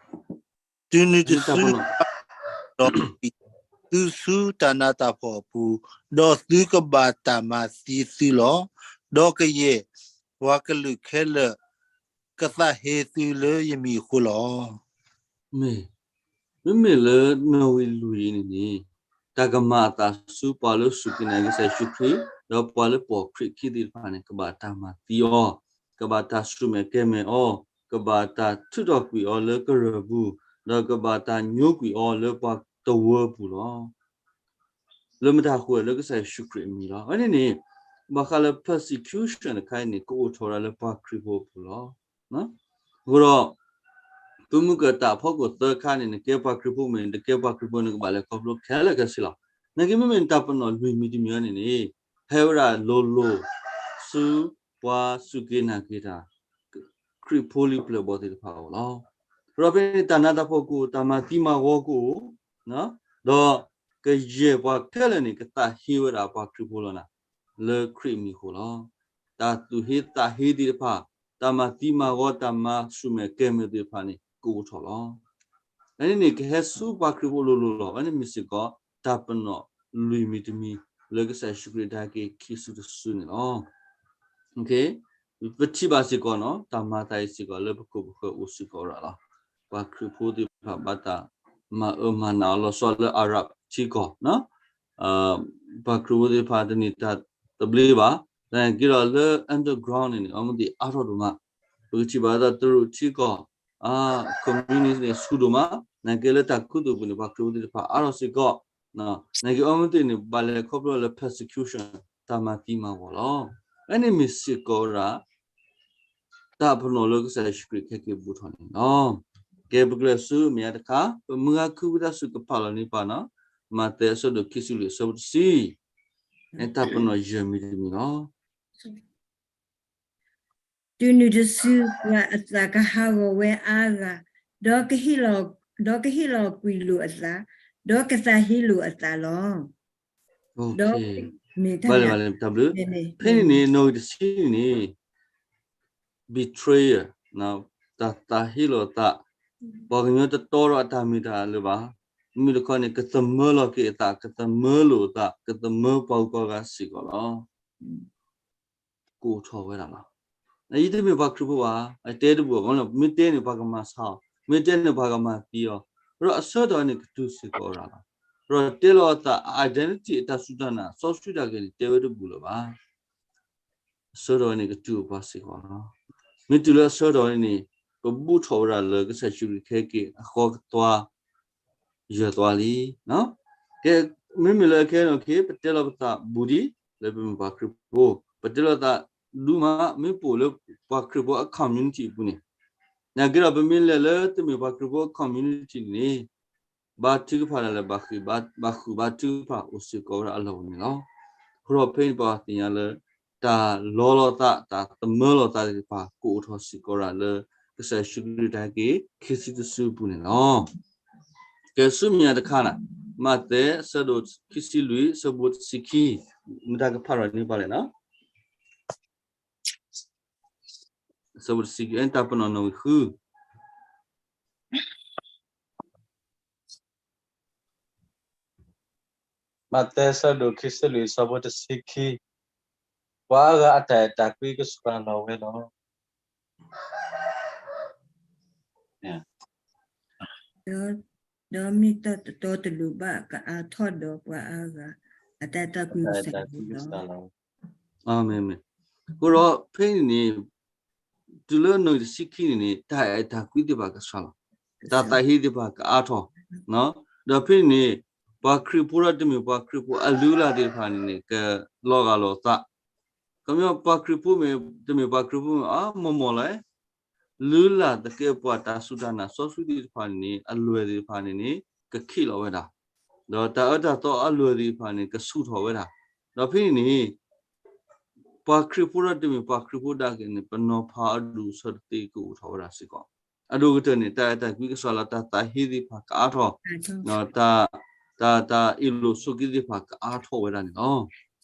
တုၤနုၤတစု သုဆူတၢ်နးတၢ်ဖှီၣ်အပူၤ, ဒီးသုကဘၣ်တၢ်မၤသံသုလီၤ. ဒီးကယဲၢ်ပှၤကလုာ်ခဲလၢာ် ကသးဟ့သုလၢယမံၤအဃိလီၤ. မ့ၢ်, မ့မ့ၢ်လၢနီၣ်ဂံၢ်လွံၢ်အံၤန့ၣ်န့ၣ်, တၢ်ကမၤအသးဆူပှၤလၢစူၢ်က့ၤနာ်က့ၤကစၢ်ယ့ၣ်ၡူးခရံာ်, ဒီးပှၤလၢပိာ်ခရံာ်ခံသ့ၣ်တဖၣ်န့ၣ် ကဘၣ်တၢ်မၤသံအီၤ, ကဘၣ်တၢ်ဆူၣ်မဲာ်ကဲမဲာ်အီၤ, ကဘၣ်တၢ်ထုးထီၣ်ကွံာ်အီၤလၢကရ�ၢၢ်ပူၤ, ဒီးကဘၣ်တၢ်ညိကွံာ်အီၤလၢပှၤတဝၢပူၤလီၤ. လၢမတၤအဃိလဲၣ်, လၢကစၢ်ယ့ၣ်ၡူးခရံာ်အမံၤလီၤ. အဝဲန့ၣ်န့ၣ် ဘၣ်ဃးလၢ persecution တခါအံၤန့ၣ် ကအိၣ်ထီၣ်ဝဲဒၣ်လၢပှၤခရံာ်ဖိအပူၤလီၤ. အဃိဒီး သုမုၢ်ကၢၢ်တၢ်အဖီခိၣ်သၢခါန့ၣ် နကဲပှၤခရံာ်ဖိမ့ၢ် နတကဲပှၤခရံာ်ဖိ နကဘၣ်လဲၤခီဖျိခဲလၢာ်ခဲဆ့လီၤ. နာ်က့မ့မ့ၢ်တၢ်ပနီၣ်လွံၢ်မံၤတမံၤအံၤန့ၣ်န့ၣ် ဟဲဝဲဒၣ်လိၤလိၤဆူပှၤစူၢ်က့ၤနာ်က့ၤတၢ် ခရံာ်ဖိလံပျၢၢ်ဘီၣ်သ့ၣ်တဖၣ်အဂီၢ်လီၤ. ဒီးဖဲန့ၣ် တၢ်နးတၢ်ဖှီၣ်ကအိၣ်, တၢ်မၤသံမၤဝီကအိၣ်, ဒီးကယဲၢ်ပှၤခဲလၢာ်န့ၣ် ကသးဟ့ဝဲဒၣ်ပှၤခရံာ်ဖိလီၤနၤ လၢခရံာ်အမံၤအဃိလီၤ. တၢ်သူၣ်ဟ့သးဟ့သ့ၣ်တဖၣ်, တၢ်မၤသံမၤဝီ, တၢ်မၤဆူၣ်မဲာ်ကဲမဲာ်သ့ၣ်တဖၣ်န့ၣ် ကအိၣ်ထီၣ်လီၤ. အန့ၣ်န့ၣ် ကဟဲဆူပှၤခရံာ်ဖိလိၤလိၤလီၤ. အန့ၣ်မ့ၢ်စ့ၢ်ကီး တၢ်ပနီၣ်လွံၢ်မံၤတမံၤ လၢကစၢ်ယ့ၣ်ၡူးခရံာ်တၢ်ဟဲက့ၤခံစုတစုန့ၣ်လီၤ. ပထံၣ်ဘၣ်စ့ၢ်ကီးနီၤ တၢ်မၤသးအံၤစ့ၢ်ကီးလၢပခိၣ်ပဃၢၤအိၣ်စ့ၢ်ကီးဝဲဒၣ်လီၤ. ပှၤခရံာ်ဖိသ့ၣ်တဖၣ်ဘၣ်တၢ်မၤအၢမၤနးအီၤလီၤဆီလၢ Arab ထံကီၢ်, ပှၤခရံာ်ဖိသ့ၣ်တဖၣ်တန့ၢ်တၢ်သဘျ့ဘၣ်. သနာ်က့ဒီးလၢ underground န့ၣ်န့ၣ် အီမ့ၢ်သ့ၣ်အါထီၣ်ဒိၣ်မး. ပကထံၣ်ဘၣ်ဒၣ်တရူးထံကီၢ် communist န့ၣ် ဆူၣ်ဒိၣ်မး. သနာ်က့လၢတၢ်ခူသူၣ်ပူၤန့ၣ် ပှၤခရံာ်ဖိသ့ၣ်တဖၣ်အါထီၣ်စ့ၢ်ကီး. သနာ်က့အီမ့ၢ်သ့ၣ်န့ၣ် ဘၣ်လဲၤခီဖျိလၢ persecution တၢ်မၤသံမၤဝီလီၤ. အန့ၣ်မ့ၢ်စ့ၢ်ကီးဝဲဒၣ် တၢ်ပနီၣ်လၢကစၢ်ယ့ၣ်ၡူးခရံာ်ခဲက့ၤဘူးထီၣ်န့ၣ်လီၤ. ကဲပကလဲၤဆူမဲာ်ညါတခါ ပမုၢ်ဂၤခုဝံသးစူၤကဖးလီၤန့ၢ်ပှၤနီၤ, မးသဲအဆၢဒိၣ်ခံဆံလွံၢ်အဆၢဖိတဆံ, တၢ်ပနီၣ်ယဲၢ်မံၤတမံၤလီၤ. တုၤနုၤတစု ပှၤအသးကဟးဂီၤဝဲအါဂၤ, ဒီးကဟ့ၣ်လီၤကွံာ်လိာ်အသး, ဒီးကသးဟ့လိာ်အသးလီၤ. ဒီး ဘၣ်လဲၣ်ဘၣ်လဲၣ် တၢ်ဘျုး, ဖဲန့ၣ်န့ၣ် နီၣ်ဂံၢ်တဆံန့ၣ်န့ၣ် betrayal တၢ်သးဟ့လိာ်သး, ပှၤကညီတတီဒီးအတၢ်မ့ၢ်တၢ်လၢၤဘၣ်. မ့မ့ၢ်တခီန့ၣ် ကသမၢလီၤက့ၤအသး, ကသမၢလိာ်အသး, ကသမၢပှၤဂုၤပှၤဂၤစ့ၢ်ကီးလီၤ. ကအိၣ်ထီၣ်ဝဲဒၣ်လီၤ. ယတမ့ၢ်ပှၤခရံာ်ဖိဘၣ်, အတဲတဘူၣ်ဘၣ်, မ့ၢ်တဲန့ၣ်ပှၤကမၤဆါအီၤ, မ့ၢ်တဲန့ၣ်ပှၤကမၤသံအီၤ, ဒီးအဆၢကတီၢ်န့ၣ်ကတုၤစ့ၢ်ကီးဝဲဒၣ်လီၤ. ဒီးတဲလီၤအသး identity အတၢ်စူၢ်တၢ်နာ် စီဆှံတၢ်က့ၤန့ၣ် တဲဝဲတဘူၣ်လၢၤဘၣ်. အဆၢကတီၢ်န့ၣ်ကတုၤအိၣ်ပှၤစ့ၢ်ကီးလီၤ. မ့ၢ်တုၤလၢအဆၢကတီၢ်န့ၣ်န့ၣ် ပဘူၣ်ထီၣ်ဝဲဒၣ်လၢကစၢ်ယ့ၣ်ၡူးခရံာ်ခဲက့ၤအဃီကသွါ ယၢၤသွါလံ. ကဲ မ့မ့ၢ်လၢအခဲအံၤန့ၣ် ပတဲလီၤပသးဘူးဒံး လၢပမ့ၢ်ပှၤခရံာ်ဖိ, ပတဲလီၤသးဒူမး မ့ၢ်ပအိၣ်လၢပှၤခရံာ်ဖိအ community အပူၤန့ၣ်, နာ်က့ဒီးပမ့ၢ်လဲၤလၢတမ့ၢ်ပှၤခရံာ်ဖိအ community န့ၣ် ဘါထုကဖၣ်ဒၣ်လဲာ် ဘၣ်ဃုာ်ဘါထုကဖၣ်အိၣ်စ့ၢ်ကီးဝဲဒၣ်အလီၢ်ပူၤန့ၣ်လီၤ. အဃိဒီးဖဲန့ၣ်ပှၤသ့ၣ်ညါလၢ တၢ်လီလီၤသး တၢ်သမၢလီၤသးသ့ၣ်တဖၣ် ကအိၣ်ထီၣ်စ့ၢ်ကီးဝဲဒၣ်လၢ ကစၢ်ယ့ၣ်ၡူးခရံာ်တၢ်ဟဲက့ၤ ခံစုတစုအပူၤန့ၣ်လီၤ. ကဲဆူမဲာ်ညါတခါန့ၣ် မးသဲအဆၢဒိၣ်ခံဆံလွံၢ် အဆၢဖိတဆံခံ, မတၤကဖးထီၣ်န့ၢ်ပှၤလဲၣ်နီၤ. အဆၢဖိတဆံခံ တၢ်ပနီၣ်နီၣ်ဂံၢ်ဃု မးသဲအဆၢဒိၣ်ခံဆံလွံၢ် အဆၢဖိတဆံခံ, ပှၤအါဂၤအတၢ်အဲၣ်တၢ်ကွံကစှၤလီၤဝဲလီၤ. ဒီးမ့ၢ်တၢ်တတီတလိၤဘၣ် ကအါထီၣ်ဒီးပှၤအါဂၤ အတၢ်အဲၣ်တၢ်ကွံကစှၤလီၤ. အဃိဒီးဖဲန့ၣ်န့ၣ် တုၤလၢနီၣ်ဂံၢ်တဆံခံန့ၣ်န့ၣ် တၢ်အဲၣ်တၢ်ကွံသ့ၣ်တဖၣ်ကစှၤလီၤ, တၢ်သးဟ့သ့ၣ်တဖၣ်ကအါထီၣ်, ဒီးဖဲန့ၣ်န့ၣ် ပှၤခရံာ်ဖိဒီးတမ့ၢ်ပှၤခရံာ်ဖိအလုၢ်အလၢ်သ့ၣ်တဖၣ်န့ၣ်န့ၣ် ကလီၤဂာ်လိာ်သး, ခီပညီ ပှၤခရံာ်ဖိမ့ၢ် တမ့ၢ်ပှၤခရံာ်ဖိမ့ၢ် အါမီၢ်မီၢ်လီၤ လုၢ်လၢ်သကဲးပဝးတၢ်စူၢ်တၢ်နာ်စီဆှံသ့ၣ်တဖၣ်န့ၣ်န့ၣ် အလွဲၢ်သ့ၣ်တဖၣ်န့ၣ်န့ၣ် ကခံးလီၤဝဲဒၣ်, ဒီးတၢ်အၢတၢ်သီအလွဲၢ်သ့ၣ်တဖၣ်န့ၣ် ကဆူၣ်ထီၣ်ဝဲဒၣ်, ဒီးဖဲန့ၣ်န့ၣ် ပှၤခရံာ်ဖိဒီးတမ့ၢ်ပှၤခရံာ်ဖိဒၣ်က့ၤန့ၣ် ပနီၤဖးအဒူၣ်အဆၢတသ့ကအိၣ်ထီၣ်ဝဲဒၣ်စ့ၢ်ကီး, အဒိၣ်ကတၢၢ်န့ၣ် တၢ်အဲၣ်တၢ်ကွံကစှၤလီၤ, တၢ်သးဟ့သ့ၣ်တဖၣ်ကအါထီၣ်, တၢ် တၢ်အ့ၣ်လိာ်ဆိးက့သ့ၣ်တဖၣ်ကအါထီၣ်ဝဲဒၣ်န့ၣ်လီၤ.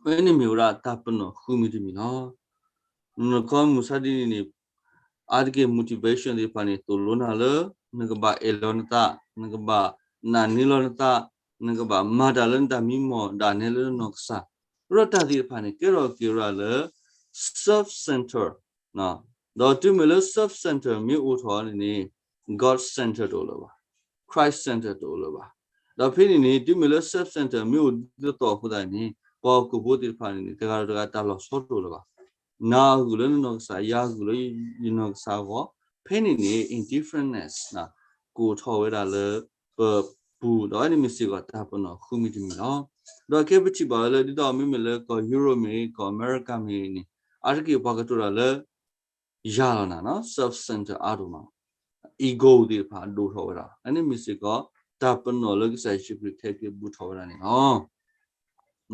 ဖဲန့ၣ်မ့ၢ်ဝဲဒၣ်တၢ်ပနီၣ်ဃုမံၤတမံၤလီၤ. နခီမုၢ်ဆါဒ်န့ၣ်န့ၣ် အါတက့ၢ် motivation သ့ၣ်တဖၣ်န့ၣ် သိၣ်လိနၤလၢ နကဘၣ်အဲၣ်လီၤနသး, နကဘၣ်နာ်န့ၢ်လီၤနသး, နကဘၣ်မၤတၢ်လၢနတၢ်မံမီၢ်ဒၣ်နဲလၢနနီၢ်ကစၢ်, ဒီးတၢ်သ့ၣ်တဖၣ်န့ၣ် ကဲထီၣ်က့ၤဝဲဒၣ်လၢ self center, ဒီးတုၤမ့ၢ်လၢ self center မ့ၢ်အိၣ်ထီၣ်န့ၣ်န့ၣ် God center တအိၣ်လၢၤဘၣ်, Christ center တအိၣ်လၢၤဘၣ်. ဒီးဖဲန့ၣ်န့ၣ် တုၤမ့ၢ်လၢ self center မ့ၢ်အိၣ်ဒ်သိးသိးအဃိသတးန့ၣ် ပှၤဟီၣ်ခိၣ်ဖိသ့ၣ်တဖၣ်န့ၣ်န့ၣ် တဂၤဒီးတဂၤတၢ်လီၤဆီတအိၣ်လၢၤဘၣ်. နၤအဂုာ်လၢနနီၢ်ကစၢ်, ယၤအဂုာ်လၢယနီၢ်ကစၢ်အဂီၢ်, ဖဲန့ၣ်န့ၣ် indifferentness ကအိၣ်ထီၣ်ဝဲဒၣ်လၢ ပ အပူၤ ဒီးအဝဲန့ၣ်မ့ၢ်စ့ၢ်ကီးတၢ်ပနီၣ်ဃုမံၤတမံၤလီၤ. ဒီးခဲပထံၣ်ဘၣ်ဝဲလၢ ဒ်သိးမ့မ့ၢ်လၢကီၢ်ယူရိၣ်မ့ၢ်ဂ့ၤ ကီၢ်အမဲရကၤမ့ၢ်ဂ့ၤန့ၣ် အါတက့ၢ်ပှၤကတိၤတၢ်လၢ ယၤလီၤနၤနီၤ self-centered အါဒိၣ်မး ego သ့ၣ်တဖၣ်ဒိၣ်ထီၣ်ဝဲဒၣ် အန့ၣ်မ့ၢ်စ့ၢ်ကီး တၢ်ပနီၣ်လၢကစၢ်ယ့ၣ်ၡူးခရံာ်ခဲက့ၤဘူးထီၣ်ဝဲဒၣ်န့ၣ်လီ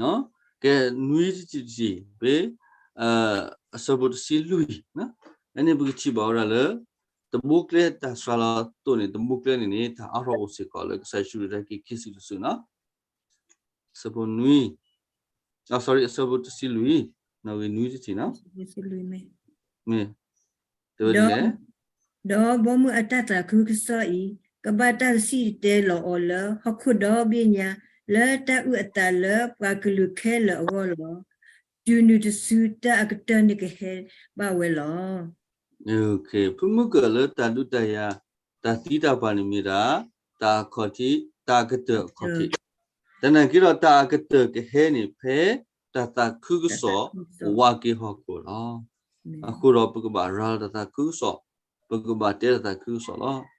ၤ. ကဲ နွံတထံၣ်တထံၣ် ဖဲ အဆၢဖိတဆံလွံၢ် အန့ၣ်ပကထံၣ်ဘၣ်ဝဲဒၣ်လၢ တဘိကျဲတၢ်စှၤလီၤသိးန့ၣ် တဘိကျဲန့ၣ်န့ၣ် တၢ်အါထီၣ်အိၣ်စ့ၢ်ကီးလၢကစၢ်ယ့ၣ်ၡူးခရံာ်တၢ်က့ၤခံစုတစုနီၤ အဆၢဖိနွံ အ sorry အဆၢဖိတဆံလွံၢ် နီၣ်ဂံၢ်နွံတထံၣ်နီၤ မ့ၢ် တဲဝဲဒ်လဲၣ် ဒီး ဒီးဘီမုၢ်အတၢ်သးခုကစီၣ်အံၤ ကဘၣ်တၢ်စံၣ်တဲၤတဲလီၤအီၤလၢဟီၣ်ခိၣ်ဒီဘ့ၣ်ညါ လၢတၢ်အုၣ်အသးလၢပှၤကလုာ်ခဲလၢာ်အဂီၢ်လီၤ. တုၤနုၤတစုတၢ်အကတၢၢ်န့ၣ်ကဟဲဘၣ်ဝဲလီၤ. ဖုမုၢ်ကၢၢ်လၢတၢ်ဒုးတၢ်ယၤ တၢ်သံတၢ်ပှၢ်န့ၣ်မ့ၢ်ဒၣ် တၢ်အခီၣ်ထံး တၢ်အကတၢၢ်အခီၣ်ထံး တနာ်က့ဒီးတၢ်အကတၢၢ်ကဟဲန့ၣ် ဖဲတၢ်သးခုကစီၣ်ဝးက့ၤဟီၣ်ခိၣ်လီၤ. အဃိဒီးပကဘၣ်ရၤလီၤတၢ်သးခုကစီၣ်, ပကဘၣ်တဲတၢ်သးခုကစီၣ်လီၤ.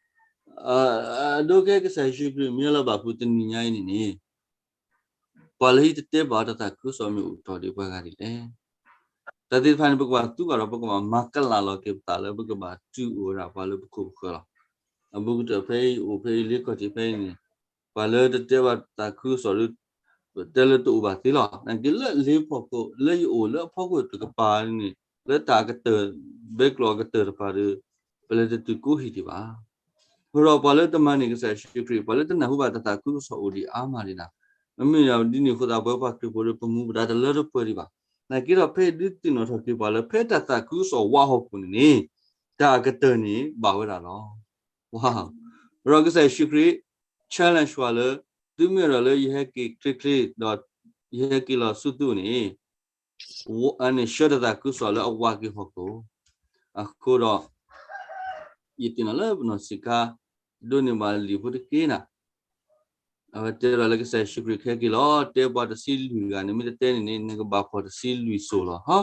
အဒိကဲကစၢ်ယ့ၣ်ၡူးခရံာ်မ့ၢ်လၢဘၣ်ဖုးတနံၤညါအံၤန့ၣ်န့ၣ် ပှၤလၢဟံးတတဲဘၣ်တၢ်သးခုကစီၣ်မ့ၢ်အိၣ်တီၢ်ဒံးပှၤဂၤဒ်လဲၣ်. တၢ်သ့ၣ်တဖၣ်န့ၣ် ပကဘၣ်သူဘၣ်ဒီး ပကဘၣ်မၤကလးလီၤက့ၤပသးလၢပကဘၣ်တုၤအိၣ်ဝဲဒၣ်ပှၤလၢပခိၣ်ပဃၢၤလီၤ. အဘူးကတၢၢ်ဖဲအံၤအိၣ်ဖဲအံၤ လၢကီၢ်ထံးဖဲအံၤန့ၣ် ပှၤလၢတတဲဘၣ်တၢ်သးခုကစီၣ်ဒီး တဲလၢတအိၣ်ဘၣ်သ့လီၤ. နာ်က့လၢလ့ဖီခိၣ် လၢယအိၣ်လၢအဖီခိၣ်တကပၤန့ၣ် လၢတၢ်အကတၢၢ် ဘဲကျိၤအကတၢၢ်တဖၣ်ဒီး ပလဲၤတတုၤကိးဟံၣ်ဒံးဘၣ်. အဃိဒီးပှၤလၢတမၤန့ၢ်ကစၢ်ယ့ၣ်ၡူးခရံာ် ပှၤလၢတနၢ်ဟူဘၣ်တၢ်သးခုကစီၣ်အိၣ်ဒံးအါမးဒံးနၤ. မ့မ့ၢ်ဒ်န့ၣ်အဃိသတး ပဝဲပှၤခရံာ်ဖိဒီး ပမူပဒါတလၢတပှဲၤဒံးဘၣ်. နာ်က့ဒီးဖဲဒုးသ့ၣ်နီၣ်ထီၣ်က့ၤပှၤလၢ ဖဲတၢ်သးခုကစီၣ်ဝးဟီၣ်ခိၣ်န့ၣ်န့ၣ် တၢ်အကတၢၢ်န့ၣ်ဘၣ်ဝဲဒၣ်လီၤ. ဒီးကစၢ်ယ့ၣ်ၡူးခရံာ် challenge ပှၤလၢ သုမ့ၢ်အဲၣ်ဒိးလၢယဟဲက့ၤချ့ချ့ဒီး ယဟဲက့ၤလီၤဆူသုန့ၣ် အန့ၣ်ဆှၢတၢ်သးခုကစီၣ်လၢအဝးက့ၤဟီၣ်ခိၣ်. အဃိဒီး ယသ့ၣ်နီၣ်လၢပနီၢ်ဆံးခါ ဒိးန့ၢ်ဘၣ်လံာ်ဖိတက့ၢ်နၤ အဝဲတဲဒၣ်လၢကစၢ်ယ့ၣ်ၡူးခရံာ်ခဲက့ၤလီၤ တဲပှၤတဆံလွံၢ်ဂၤန့ၣ် မ့ၢ်တတဲန့ၣ်န့ၣ် နကဘၣ်ဖှီၣ်တဆံလွံၢ်စိၤလီၤ.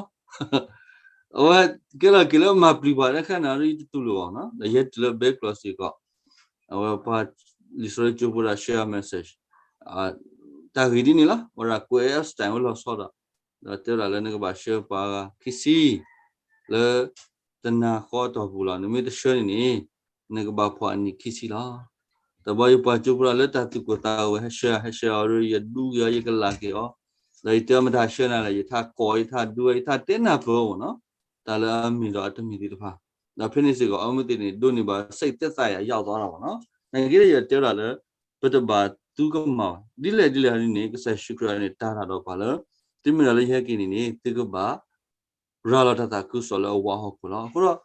အဝဲကဲလီၤက့ၤလၢမၤပျံၤပှၤတခါန့ၣ် ယတတူၢ်လိာ်ဘၣ်နီၤ ဒီးယဲတုၤလၢဘဲကျိၤစ့ၢ်ကီး အဝဲပှၤ လံာ်စီဆှံကၠိဖိဒီး share message တၢ်ဂ့ၢ်ဒ်န့ၣ်လီၤ. ဝဲဒၣ်ကွဲး Epstein ဝဲလီၤဆီဒီး ဒီးတဲဝဲဒၣ်လၢနကဘၣ်ဆှၢပှၤဂၤခံဆံ လၢ တနၤဃီအတီၢ်ပူၤလီၤ. နမ့ၢ်တဆှၢန့ၣ်န့ၣ် နကဘၣ်ဖှီၣ်အနံၣ်ခံဆံလီၤ. တဘျီယပှၤကၠိဖိဒီးလၢတၢ်သူၣ်ကိၢ်သးဂီၤ ဟဲဆှၢ ဟဲဆှၢအီၤဒီး ယဒူက့ၤအီၤ ယကလးက့ၤအီၤ ဒီးယတဲအီၤမတၤဆှၢနၤလဲၣ် ယထးကိး ယထးဒူ ယထးတဲနၢ်ပၢၢ်အီၤမ့ၢ်နီၤ တၢ်လၢအမ့ၢ်ဒီးအတမ့ၢ်သ့ၣ်တဖၣ် ဒီးဖဲန့ၣ်စ့ၢ်ကီး အဝဲသ့ၣ်န့ၣ် ဒိးန့ၢ်ဘၣ် စိတ်သက်သာရာ ရောက်သွားတာပေါ့နော်. နာ်က့ဒီးယတဲဝဲဒၣ်လၢ ပတဘၣ်သူကမၣ်ဘၣ် ဒ်လဲၣ်ဒ်လဲၣ်န့ၣ် ကစၢ်ယ့ၣ်ၡူးခရံာ်န့ၣ် တၢ်တၢ်ဒီးပှၤလၢ သုမ့ၢ်ဒီးလၢယဟဲက့ၤန့ၣ်န့ၣ် သုကဘၣ် ရၤလီၤတၢ်သးခုကစီၣ်လၢအဝးဟီၣ်ခိၣ်လီၤ.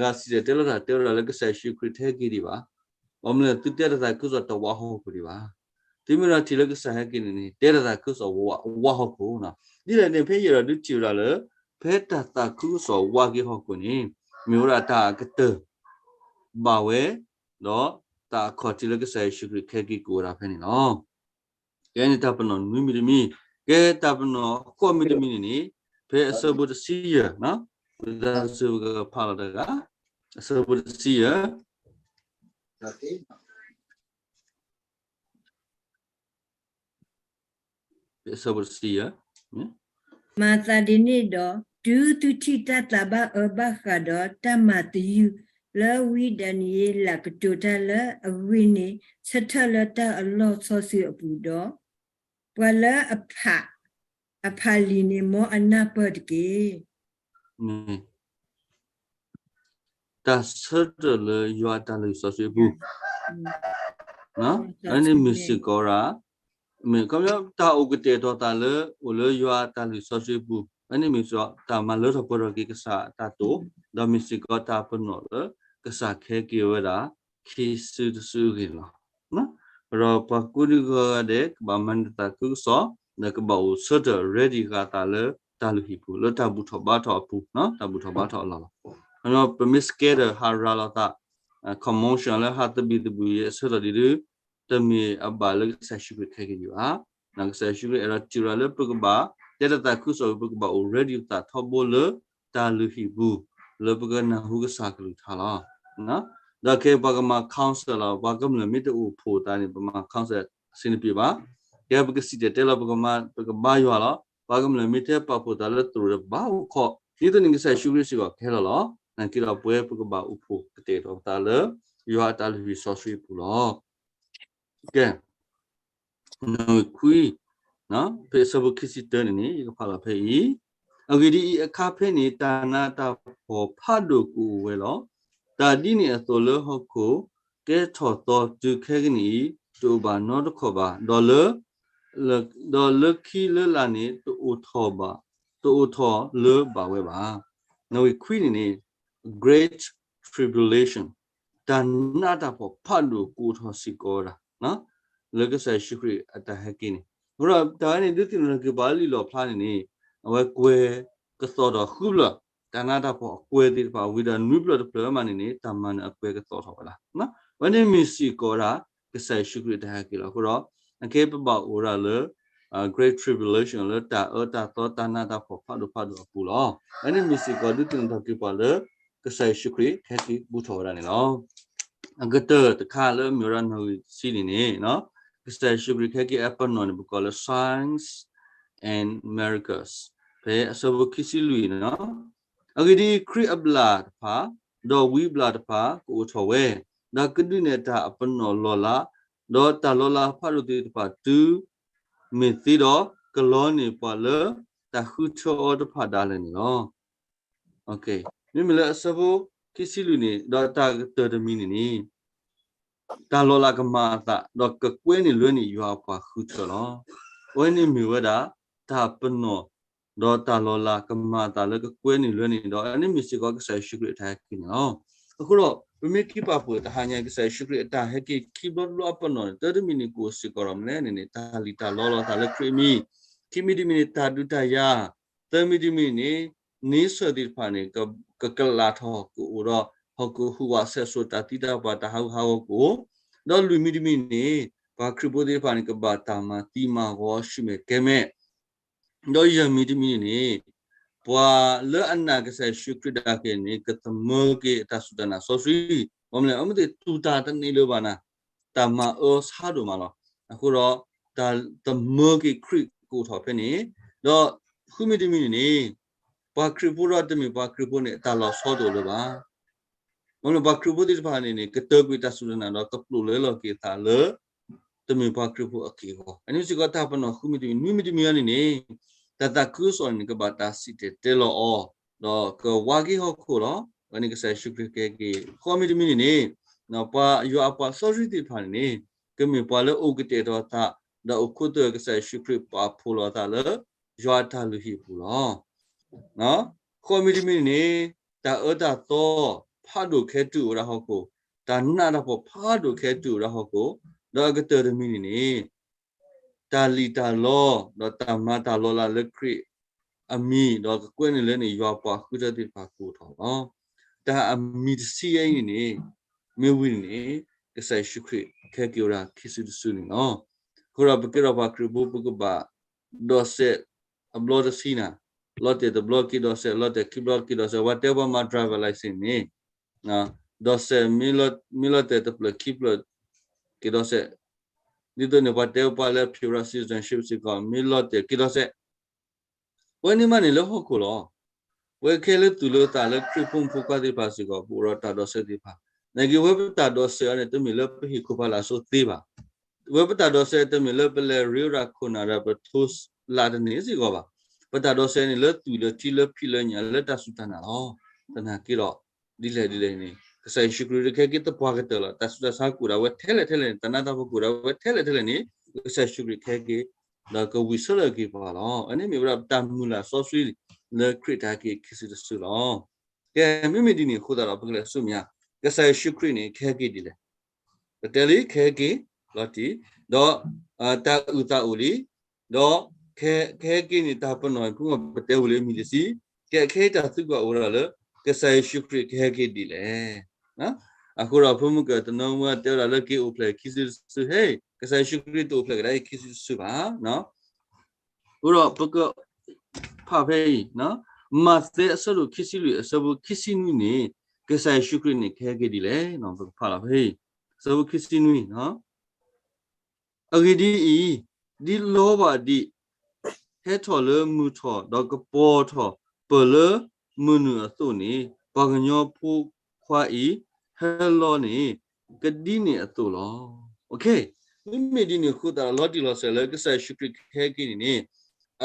အဃိဒီး သရၣ်တဂၤစံၣ်တဲၤတဲလီၤတၢ်တဲဝဲဒၣ်လၢကစၢ်ယ့ၣ်ၡူးခရံာ်တဟဲက့ၤဒံးဘၣ်. ဘၣ်မနုၤလဲၣ် သုတဲတၢ်သးခုကစီၣ်တဝးဟီၣ်ခိၣ်ဒံးဘၣ်. သုမ့ၢ်ဒီးထံၣ်လၢကစၢ်ဟဲက့ၤန့ၣ်န့ၣ် တဲတၢ်သးခုကစီၣ်ဝးဟီၣ်ခိၣ်နီၤ. ဒ်လဲၣ်န့ၣ် ဖဲယအဲၣ်ဒိးဒုးထံၣ်ဝဲဒၣ်လၢ ဖဲတၢ်သးခုကစီၣ်ဝးက့ၤဟီၣ်ခိၣ်န့ၣ် မ့ၢ်ဝဲဒၣ်တၢ်အကတၢၢ် ဘၣ်ဝဲ ဒီးတၢ်အခီၣ်ထံးလၢကစၢ်ယ့ၣ်ၡူးခရံာ်ခဲက့ၤကအိၣ်ဝဲဒၣ်ဖဲန့ၣ်လီၤ. ကဲန့ၣ်တၢ်ပနီၣ်နွံမံၤတမံၤ, ကဲတၢ်ပနီၣ်ဃိးမံၤတမံၤန့ၣ်န့ၣ် ဖဲအဆၢဖိတဆံယဲၢ်, ဝံသးစူၤပကဖးလီၤတဂၤ, အဆၢဖိတဆံယဲၢ်, အဆၢဖိတဆံယဲၢ်, မၤသးဒ်န့ၣ်ဒီး တုၤသုထံၣ်တၢ်သးဘၣ်အၢဘၣ်ဃးဒီးတၢ်မၤသယုၢ်လၢဝံဒၤနံးယ့လးကတိၤတၢ်လၢအဂ့ၢ်န့ၣ် ဆၢထၢၣ်လၢတၢ်အလီၢ်စီဆှံအပူၤဒီး ပှၤလၢအဖး အဖးလံာ်န့ၣ် မ်အနၢ်ပၢၢ်တက့ၢ်. တၢ်ဆၢထၢၣ်လၢယွၤအတၢ်လုၢ်စီဆှံအပူၤ, အန့ၣ်မ့ၢ်စ့ၢ်ကီးဒၣ် မ့ၢ်ခီပညီ တၢ်အိၣ်ကတဲာ်ကတီၤသးလၢအိၣ်လၢယွၤအတၢ်လုၢ်စီဆှံအပူၤ, အန့ၣ်မ့ၢ်စ့ၢ်ကီး တၢ်မၤလၢထီၣ်ပှဲၤထီၣ်က့ၤကစၢ်အတၢ်တိာ်, ဒီးမ့ၢ်စ့ၢ်ကီးတၢ်ပနီၣ်လၢ ကစၢ်ခဲက့ၤဝဲဒၣ် ခံစုတစုအဂ့ၢ်န့ၣ်လီၤ. ဒီးပှၤကိးဒံဂၤဒဲး ကဘၣ်မၤန့ၢ်တၢ်သးခုကစီၣ်, ဒီးကဘၣ်အိၣ်ဆၢထၢၣ် ready ဃာ်သးလၢတၢ်လုၢ်ဟံၣ်ပူၤ လၢတၢ်ဘူၣ်ထီၣ်ဘါထီၣ်အပူၤ, တၢ်ဘူၣ်ထီၣ်ဘါထီၣ်အလီၢ်လီၤ. ပမ့ၢ် scatter ဟးရၤလီၤသး commotion လၢဟးသဘံၣ်သဘုၣ်အဆၢထၢၣ်ဒ်ဒီး တမ့ၢ်အဘၣ်လၢကစၢ်ယ့ၣ်ၡူးခရံာ်ခဲက့ၤဒံးဘၣ်. ကစၢ်ယ့ၣ်ၡူးခရံာ်အဲၣ်ဒိးထံၣ်ဝဲဒၣ်လၢပကဘၣ် တဲတၢ်သးခုကစီၣ် ပကဘၣ်အိၣ် ready ပသးထီဘိလၢတၢ်လုၢ်ဟံၣ်ပူၤ လၢပကနၢ်ဟူကစၢ်ကလုၢ်ကထါလီၤ. ဒီးခဲအံၤပှၤကမၤ counsel လီၤ, ပှၤကမျၢၢ်မ့ၢ်တအိၣ်ဖှိၣ်သးန့ၣ် ပမၤ counsel အဆင်တပြေဘၣ်. ကဲ ပကစံၣ်တဲၤတဲလီၤ ပကမၤ ပကဘါယွၤလီၤ. ပှၤကမျၢၢ်မ့ၢ်ထဲပာ်ဖှိၣ်သးလၢတရူးတဘၣ်အိၣ်ခိး, ဒ်သိးန့ၣ်ကစၢ်ယ့ၣ်ၡူးခရံာ်စ့ၢ်ကီးကဟဲလီၤလီၤ. နာ်က့ဒီးပဝဲပကဘၣ်အိၣ်ဖှိၣ်ကတဲာ်ကတီၤပသးလၢ ယွၤအတၢ်လုၢ်ဟံၣ်စီဆှံအပူၤလီၤ. ကဲ နွံခွံ, ဖဲအဆၢဖိခံဆံတၢန့ၣ်န့ၣ် ယကဖးလီၤဖဲအံၤ, အဂ့ၢ်ဒ်အံၤ, အခါဖဲန့ၣ် တၢ်နးတၢ်ဖှီၣ်ဖးဒိၣ်ကအိၣ်ဝဲလီၤ. တၢ်ဒ်န့ၣ်အသိးလၢဟီၣ်ခိၣ်ကဲထီၣ်သီတုၤခဲကနံၣ်အံၤ တအိၣ်ဘၣ်နီတခီၣ်ဘၣ်, ဒီးလၢ ဒီးလၢခံလၢလာ်န့ၣ် တအိၣ်ထီၣ်ဘၣ်, တအိၣ်ထီၣ်လၢဘၣ်ဝဲဘၣ်. နွံခွံန့ၣ်န့ၣ် Great Tribulation တၢ်နးတၢ်ဖှီၣ်ဖးဒိၣ်ကအိၣ်ထီၣ်စ့ၢ်ကီးဝဲဒၣ် လၢကစၢ်ယ့ၣ်ၡူးခရံာ်အတၢ်ဟဲက့ၤန့ၣ်. အဃိဒီးတၢ်ဝဲန့ၣ် ဒုးသ့ၣ်နီၣ်ထီၣ်က့ၤပှၤလၢလံာ်လီၣ်ဖျါန့ၣ်န့ၣ် အဝဲကွဲၤကသီၣ်ထီၣ်ဃုဖျၢၣ်, တၢ်နးတၢ်ဖှီၣ်အကွဲၤသ့ၣ်တဖၣ် ဝံၤဒီးနွံဖျၢၣ်တဖျၢၣ်မးန့ၣ်န့ၣ် တၢ်မၤနၢၤအကွဲၤကသီၣ်ထီၣ်ဝဲဒၣ်. အဝဲန့ၣ်မ့ၢ်စ့ၢ်ကီးဝဲဒၣ် ကစၢ်ယ့ၣ်ၡူးခရံာ်အတၢ်ဟဲက့ၤလီၤ. အဃိဒီး အခဲအံၤပဘၣ်အိၣ်ဝဲဒၣ်လၢ Great Tribulation လၢတၢ်အၢတၢ်သီ တၢ်နးတၢ်ဖှီၣ်ဖးဒိၣ်ဖးဒိၣ်အပူၤလီၤ. အဝဲန့ၣ်မ့ၢ်စ့ၢ်ကီး ဒုးသ့ၣ်နီၣ်ထီၣ်က့ၤပှၤလၢ ကစၢ်ယ့ၣ်ၡူးခရံာ်ကဟဲက့ၤဘူးထီၣ်ဝဲဒၣ်န့ၣ်လီၤ. အကတၢၢ်တခါလၢအမ့ၢ်ဝဲဒၣ်နွံဆံန့ၣ်န့ၣ် ကစၢ်ယ့ၣ်ၡူးခရံာ်ကဟဲက့ၤအပနီၣ်န့ၣ် ပကိးလၢ Signs and Miracles ဖဲအဆၢဖိခံဆံလွံၢ်န့ၣ်လီၤ. အဂ့ၢ်ဒ်အံၤ, ခရံာ်အဘျၣ်တဖၣ် ဒီးဝံအဘျၣ်တဖၣ်ကအိၣ်ထီၣ်ဝဲ, ဒီးကဒုးနဲၣ်တၢ်အပနီၣ်လီၢ်လၤ, ဒီးတၢ်လီၤလးဖးဒိၣ်သ့ၣ်တဖၣ်တုၤမ့ၢ်သ့ဒီး ကလီန့ၢ်ပှၤလၢတၢ်ဃုထၢအီၤတဖၣ်ဒၣ်လဲာ်န့ၣ်လီၤ. မ့မ့ၢ်လၢအဆၢဖိခံဆံလွံၢ်န့ၣ် ဒီးတၢ်ကတၢၢ်တမံၤန့ၣ်န့ၣ် တၢ်လီၤလးကမၤအသး ဒီးကကွဲန့ၢ်လွဲန့ၢ်ယွၤအပှၤဃုထၢလီၤ. အဝဲန့ၣ်မ့ၢ်ဝဲဒၣ် တၢ်ပနီၣ် ဒီးတၢ်လီၤလးကမၤအသးလၢကကွဲန့ၢ်လွဲန့ၢ် ဒီးအန့ၣ်မ့ၢ်စ့ၢ်ကီးကစၢ်ယ့ၣ်ၡူးခရံာ်အတၢ်ဟဲက့ၤန့ၣ်လီၤ. အဃိဒီး ပမ့ၢ်က့ၤပာ်ဖှိၣ်တဟါညါ ကစၢ်ယ့ၣ်ၡူးခရံာ်အတၢ်ဟဲက့ၤခံဘျီတဘျီအပနီၣ်န့ၣ် တၢ်တမံၤန့ၣ်ကအိၣ်စ့ၢ်ကီးဒီးမနုၤလဲၣ်န့ၣ်န့ၣ် တၢ်လံၣ်တၢ်လီလိာ်သးလၢခရံာ်အမံၤ, ခံမံၤတမံၤန့ၣ် တၢ်ဒုးတၢ်ယၤ, သၢမံၤတမံၤန့ၣ် န့ဆၢၣ်သ့ၣ်တဖၣ်န့ၣ် ကကလးထီၣ်ကအိၣ်ဒီး ဟီၣ်ခိၣ်ဟူးဝးဆဲးစိၤ တၢ်သံတၢ်ပှၢ် တၢ်ဟးဂူာ်ဟးဂီၤကအိၣ်, ဒီးလွံၢ်မံၤတမံၤန့ၣ် ပှၤခရံာ်ဖိသ့ၣ်တဖၣ်န့ၣ် ကဘၣ်တၢ်မၤသံမၤဂီၤဆူၣ်မဲာ်ကဲမဲာ်, ဒီးယဲၢ်မံၤတမံၤန့ၣ်န့ၣ် ပှၤလၢအနာ်ကစၢ်ယ့ၣ်ၡူးခရံာ်ဒၣ်က့ၤန့ၣ် ကသမၢက့ၤအတၢ်စူၢ်တၢ်နာ်စီဆှံ, ဘၣ်မနုၤလဲၣ် အမ့ၢ်သ့ၣ်တူၢ်တၢ်တန့ၢ်လၢၤဘၣ်နၤ, တၢ်မၤအၢဆါဒိၣ်မးလီၤ. အဃိဒီး တၢ်သမၢက့ၤခရံာ်ကအိၣ်ထီၣ်ဖဲန့ၣ်, ဒီးဃုမံၤတမံၤန့ၣ်န့ၣ် ပှၤခရံာ်ဖိဒီးတမ့ၢ်ပှၤခရံာ်ဖိန့ၣ် အတၢ်လီၤဆီတအိၣ်လၢၤဘၣ်. ဘၣ်မနုၤလဲၣ် ပှၤခရံာ်ဖိသ့ၣ်တဖၣ်န့ၣ်န့ၣ် ကတၢၢ်ကွံာ်တၢ်စူၢ်တၢ်နာ်ဒီး ကပျိာ်လဲလီၤက့ၤအသးလၢ တမ့ၢ်ပှၤခရံာ်ဖိအက့ၢ်အဂီၢ်. အန့ၣ်စ့ၢ်ကီးတၢ်ပနီၣ်ဃုမံၤတမံၤ, နွံမံၤတမံၤအံၤန့ၣ်န့ၣ် တၢ်သးခုကစီၣ်န့ၣ်န့ၣ် ကဘၣ်တၢ်စံၣ်တဲၤတဲလီၤအီၤ, ဒီးကဝါက့ၤဟီၣ်ခိၣ်လီၤ. အဝဲန့ၣ်ကစၢ်ယ့ၣ်ၡူးခရံာ်ကဟဲက့ၤ, ဃိးမံၤတမံၤန့ၣ်န့ၣ် ပှၤယွၤအပှၤစီဆှံသ့ၣ်တဖၣ်န့ၣ်န့ၣ် ကမ့ၢ်ပှၤလၢအိၣ်ကတဲာ်ကတီၤသး ဒီးအိၣ်ခိးတၢၢ်ကစၢ်ယ့ၣ်ၡူးခရံာ်ပာ်ဖှိၣ်လိာ်အသးလၢ ယွၤအတၢ်လုၢ်ဟံၣ်အပူၤလီၤ. ဃိးမံၤတမံၤန့ၣ်န့ၣ် တၢ်အၢတၢ်သီဖးဒိၣ်ခဲတုၤအိၣ်ဝဲဒၣ်ဟီၣ်ခိၣ်, တၢ်နးတၢ်ဖှီၣ်ဖးဒိၣ်ခဲတုၤအိၣ်ဝဲဒၣ်ဟီၣ်ခိၣ်, ဒီးအကတၢၢ်တမံၤန့ၣ်န့ၣ် တၢ်လံၣ်တၢ်လီ ဒီးတၢ်မၤတၢ်လီၤလးလၢခရံာ်အမံၤ ဒီးကကွဲန့ၢ်လွဲန့ၢ်ယွၤပှၤဃုထၢသ့ၣ်တဖၣ်ကအိၣ်ထီၣ်လီၤ. တၢ်အမံၤတဆံယဲအံၤန့ၣ်န့ၣ် မ့ၢ်ဝံၤန့ၣ်န့ၣ် ကစၢ်ယ့ၣ်ၡူးခရံာ်ကဟဲက့ၤဝဲဒၣ်ခံစုတစုန့ၣ်လီၤ. အဃိဒီးပကဲထီၣ်ပှၤခရံာ်ဖိ ပကဘၣ်ဒိးစဲးအဘျီတဆံနၤ, လီၤတဲာ်တဘျီက့ၤဒိးစဲး, လီၤတဲာ်ခံဘျီက့ၤဒိးစဲး, ပှၤတဲပှၤမၤ driver license န့ၣ် ဒိးစဲး မ့ၢ်လီၤတဲာ်တဖျၢၣ်ခံဖျၢၣ်က့ၤဒိးစဲး, ဒ်သိးန့ၣ် ပှၤတဲပှၤလၢ Pure Citizenship စ့ၢ်ကီး မ့ၢ်လီၤတဲာ်က့ၤဒိးစဲး, ပဝဲန့ၣ်မးန့ၣ်လၢဟီၣ်ခိၣ်လီၤ. ပဝဲခဲလၢာ်သူၣ်လၢသးလၢခရံာ်ဖိမုၣ်ဖိခွါသ့ၣ်တဖၣ်စ့ၢ်ကီး ပအိၣ်ဒီးတၢ်ဒိးစဲးသ့ၣ်တဖၣ်, နာ်က့ဝဲပတၢ်ဒိးစဲးအံၤန့ၣ် တမ့ၢ်လၢပဟ့ၣ်ခိၣ်ဖးလၢ်စိသ့ဘၣ်. ဝဲပတၢ်ဒိးစဲးတမ့ၢ်လၢပလဲၤရ့ဝဲဒၣ်ခိၣ်နၢ်ဒီးပထိလးတန့ၢ်စ့ၢ်ကီးဘၣ်. ပတၢ်ဒိးစဲးန့ၣ်လၢသူၣ်လၢထံလၢဖံးလၢညၣ်လၢတၢ်စူၢ်တၢ်နာ်လီၤ. သနာ်က့ဒီး ဒ်လဲၣ်ဒ်လဲၣ်န့ၣ် ကစၢ်ယ့ၣ်ၡူးခရံာ်ကဟဲက့ၤသပှၢ်ကတၢၢ်လီၤ. တၢ်ဆူးတၢ်ဆါကအိၣ်ဒၣ်ဝဲထဲလဲၣ်ထဲလဲၣ်န့ၣ်, တၢ်နးတၢ်ဖှီၣ်ကအိၣ်ဒၣ်ဝဲထဲလဲၣ်ထဲလဲၣ်န့ၣ် ကစၢ်ယ့ၣ်ၡူးခရံာ်ကဟဲက့ၤ ဒီးကဝံၣ်ဆၢထၢၣ်က့ၤပှၤလီၤ. အန့ၣ်မ့ၢ်ဝဲဒၣ်တၢ်မုၢ်လၢ်စီဆှံလၢခရံာ်တၢ်ဟဲက့ၤခံစုတစုလီၤ. ကဲ မ့မ့ၢ်ဒ်န့ၣ်အဃိသတးဒီး ပကလဲၤဆူမဲာ်ညါ, ကစၢ်ယ့ၣ်ၡူးခရံာ်န့ၣ် ကဟဲက့ၤဒ်လဲၣ်. ပတဲလံ ကဟဲက့ၤလီၤတံၢ်, ဒီးတၢ်အုၣ်သးအိၣ်လံ, ဒီးကဟဲက့ၤန့ၣ် တၢ်ပနီၣ်ဖုမီၤ ပတဲဝံၤလၢမံၤတဆံ, ကဲ ခဲအံၤတၢ်သံကွၢ်အိၣ်ဝဲဒၣ်လၢ ကစၢ်ယ့ၣ်ၡူးခရံာ်ကဟဲက့ၤဒ်လဲၣ်. အဃိဒီးဖိမုၣ်ကၢၢ်တနီၤမ့ၢ်တဲဝဲဒၣ်လၢက့ၤအိၣ်ဖျဲၣ်ခံစုတစု, ဟဲ ကစၢ်ယ့ၣ်ၡူးခရံာ်တအိၣ်ဖျဲၣ်ကဒါအံၤခံစုတစုဘၣ်. အဃိဒီးပကဖးဖဲအံၤ, မးသဲအဆၢဒိၣ်ခံဆံလွံၢ်အဆၢဖိခံဆံနွံန့ၣ်, ကစၢ်ယ့ၣ်ၡူးခရံာ်န့ၣ် ကဟဲက့ၤဒ်လဲၣ်, ပကဖးလီၤဖဲအံၤ, ဆၢဖိခံဆံနွံ, အဂ့ၢ်ဒ်အံၤ, ဒ်လီဘၣ်ဒံး ဟဲထီၣ်လၢမုၢ်ထီၣ် ဒီးကပီၤထီၣ်ပၢၢ်လၢမုၢ်နုာ်အသိးန့ၣ်, ပှၤကညီဖိခွါအံၤ ဟဲလီၤန့ၣ် ကဒ်န့ၣ်အသိးလီၤ. မ့မ့ၢ်ဒ်န့ၣ်အဃိသတးဒီး လီၤတံၢ်လီၤဆဲးလၢကစၢ်ယ့ၣ်ၡူးခရံာ်ကဟဲက့ၤန့ၣ်န့ၣ်,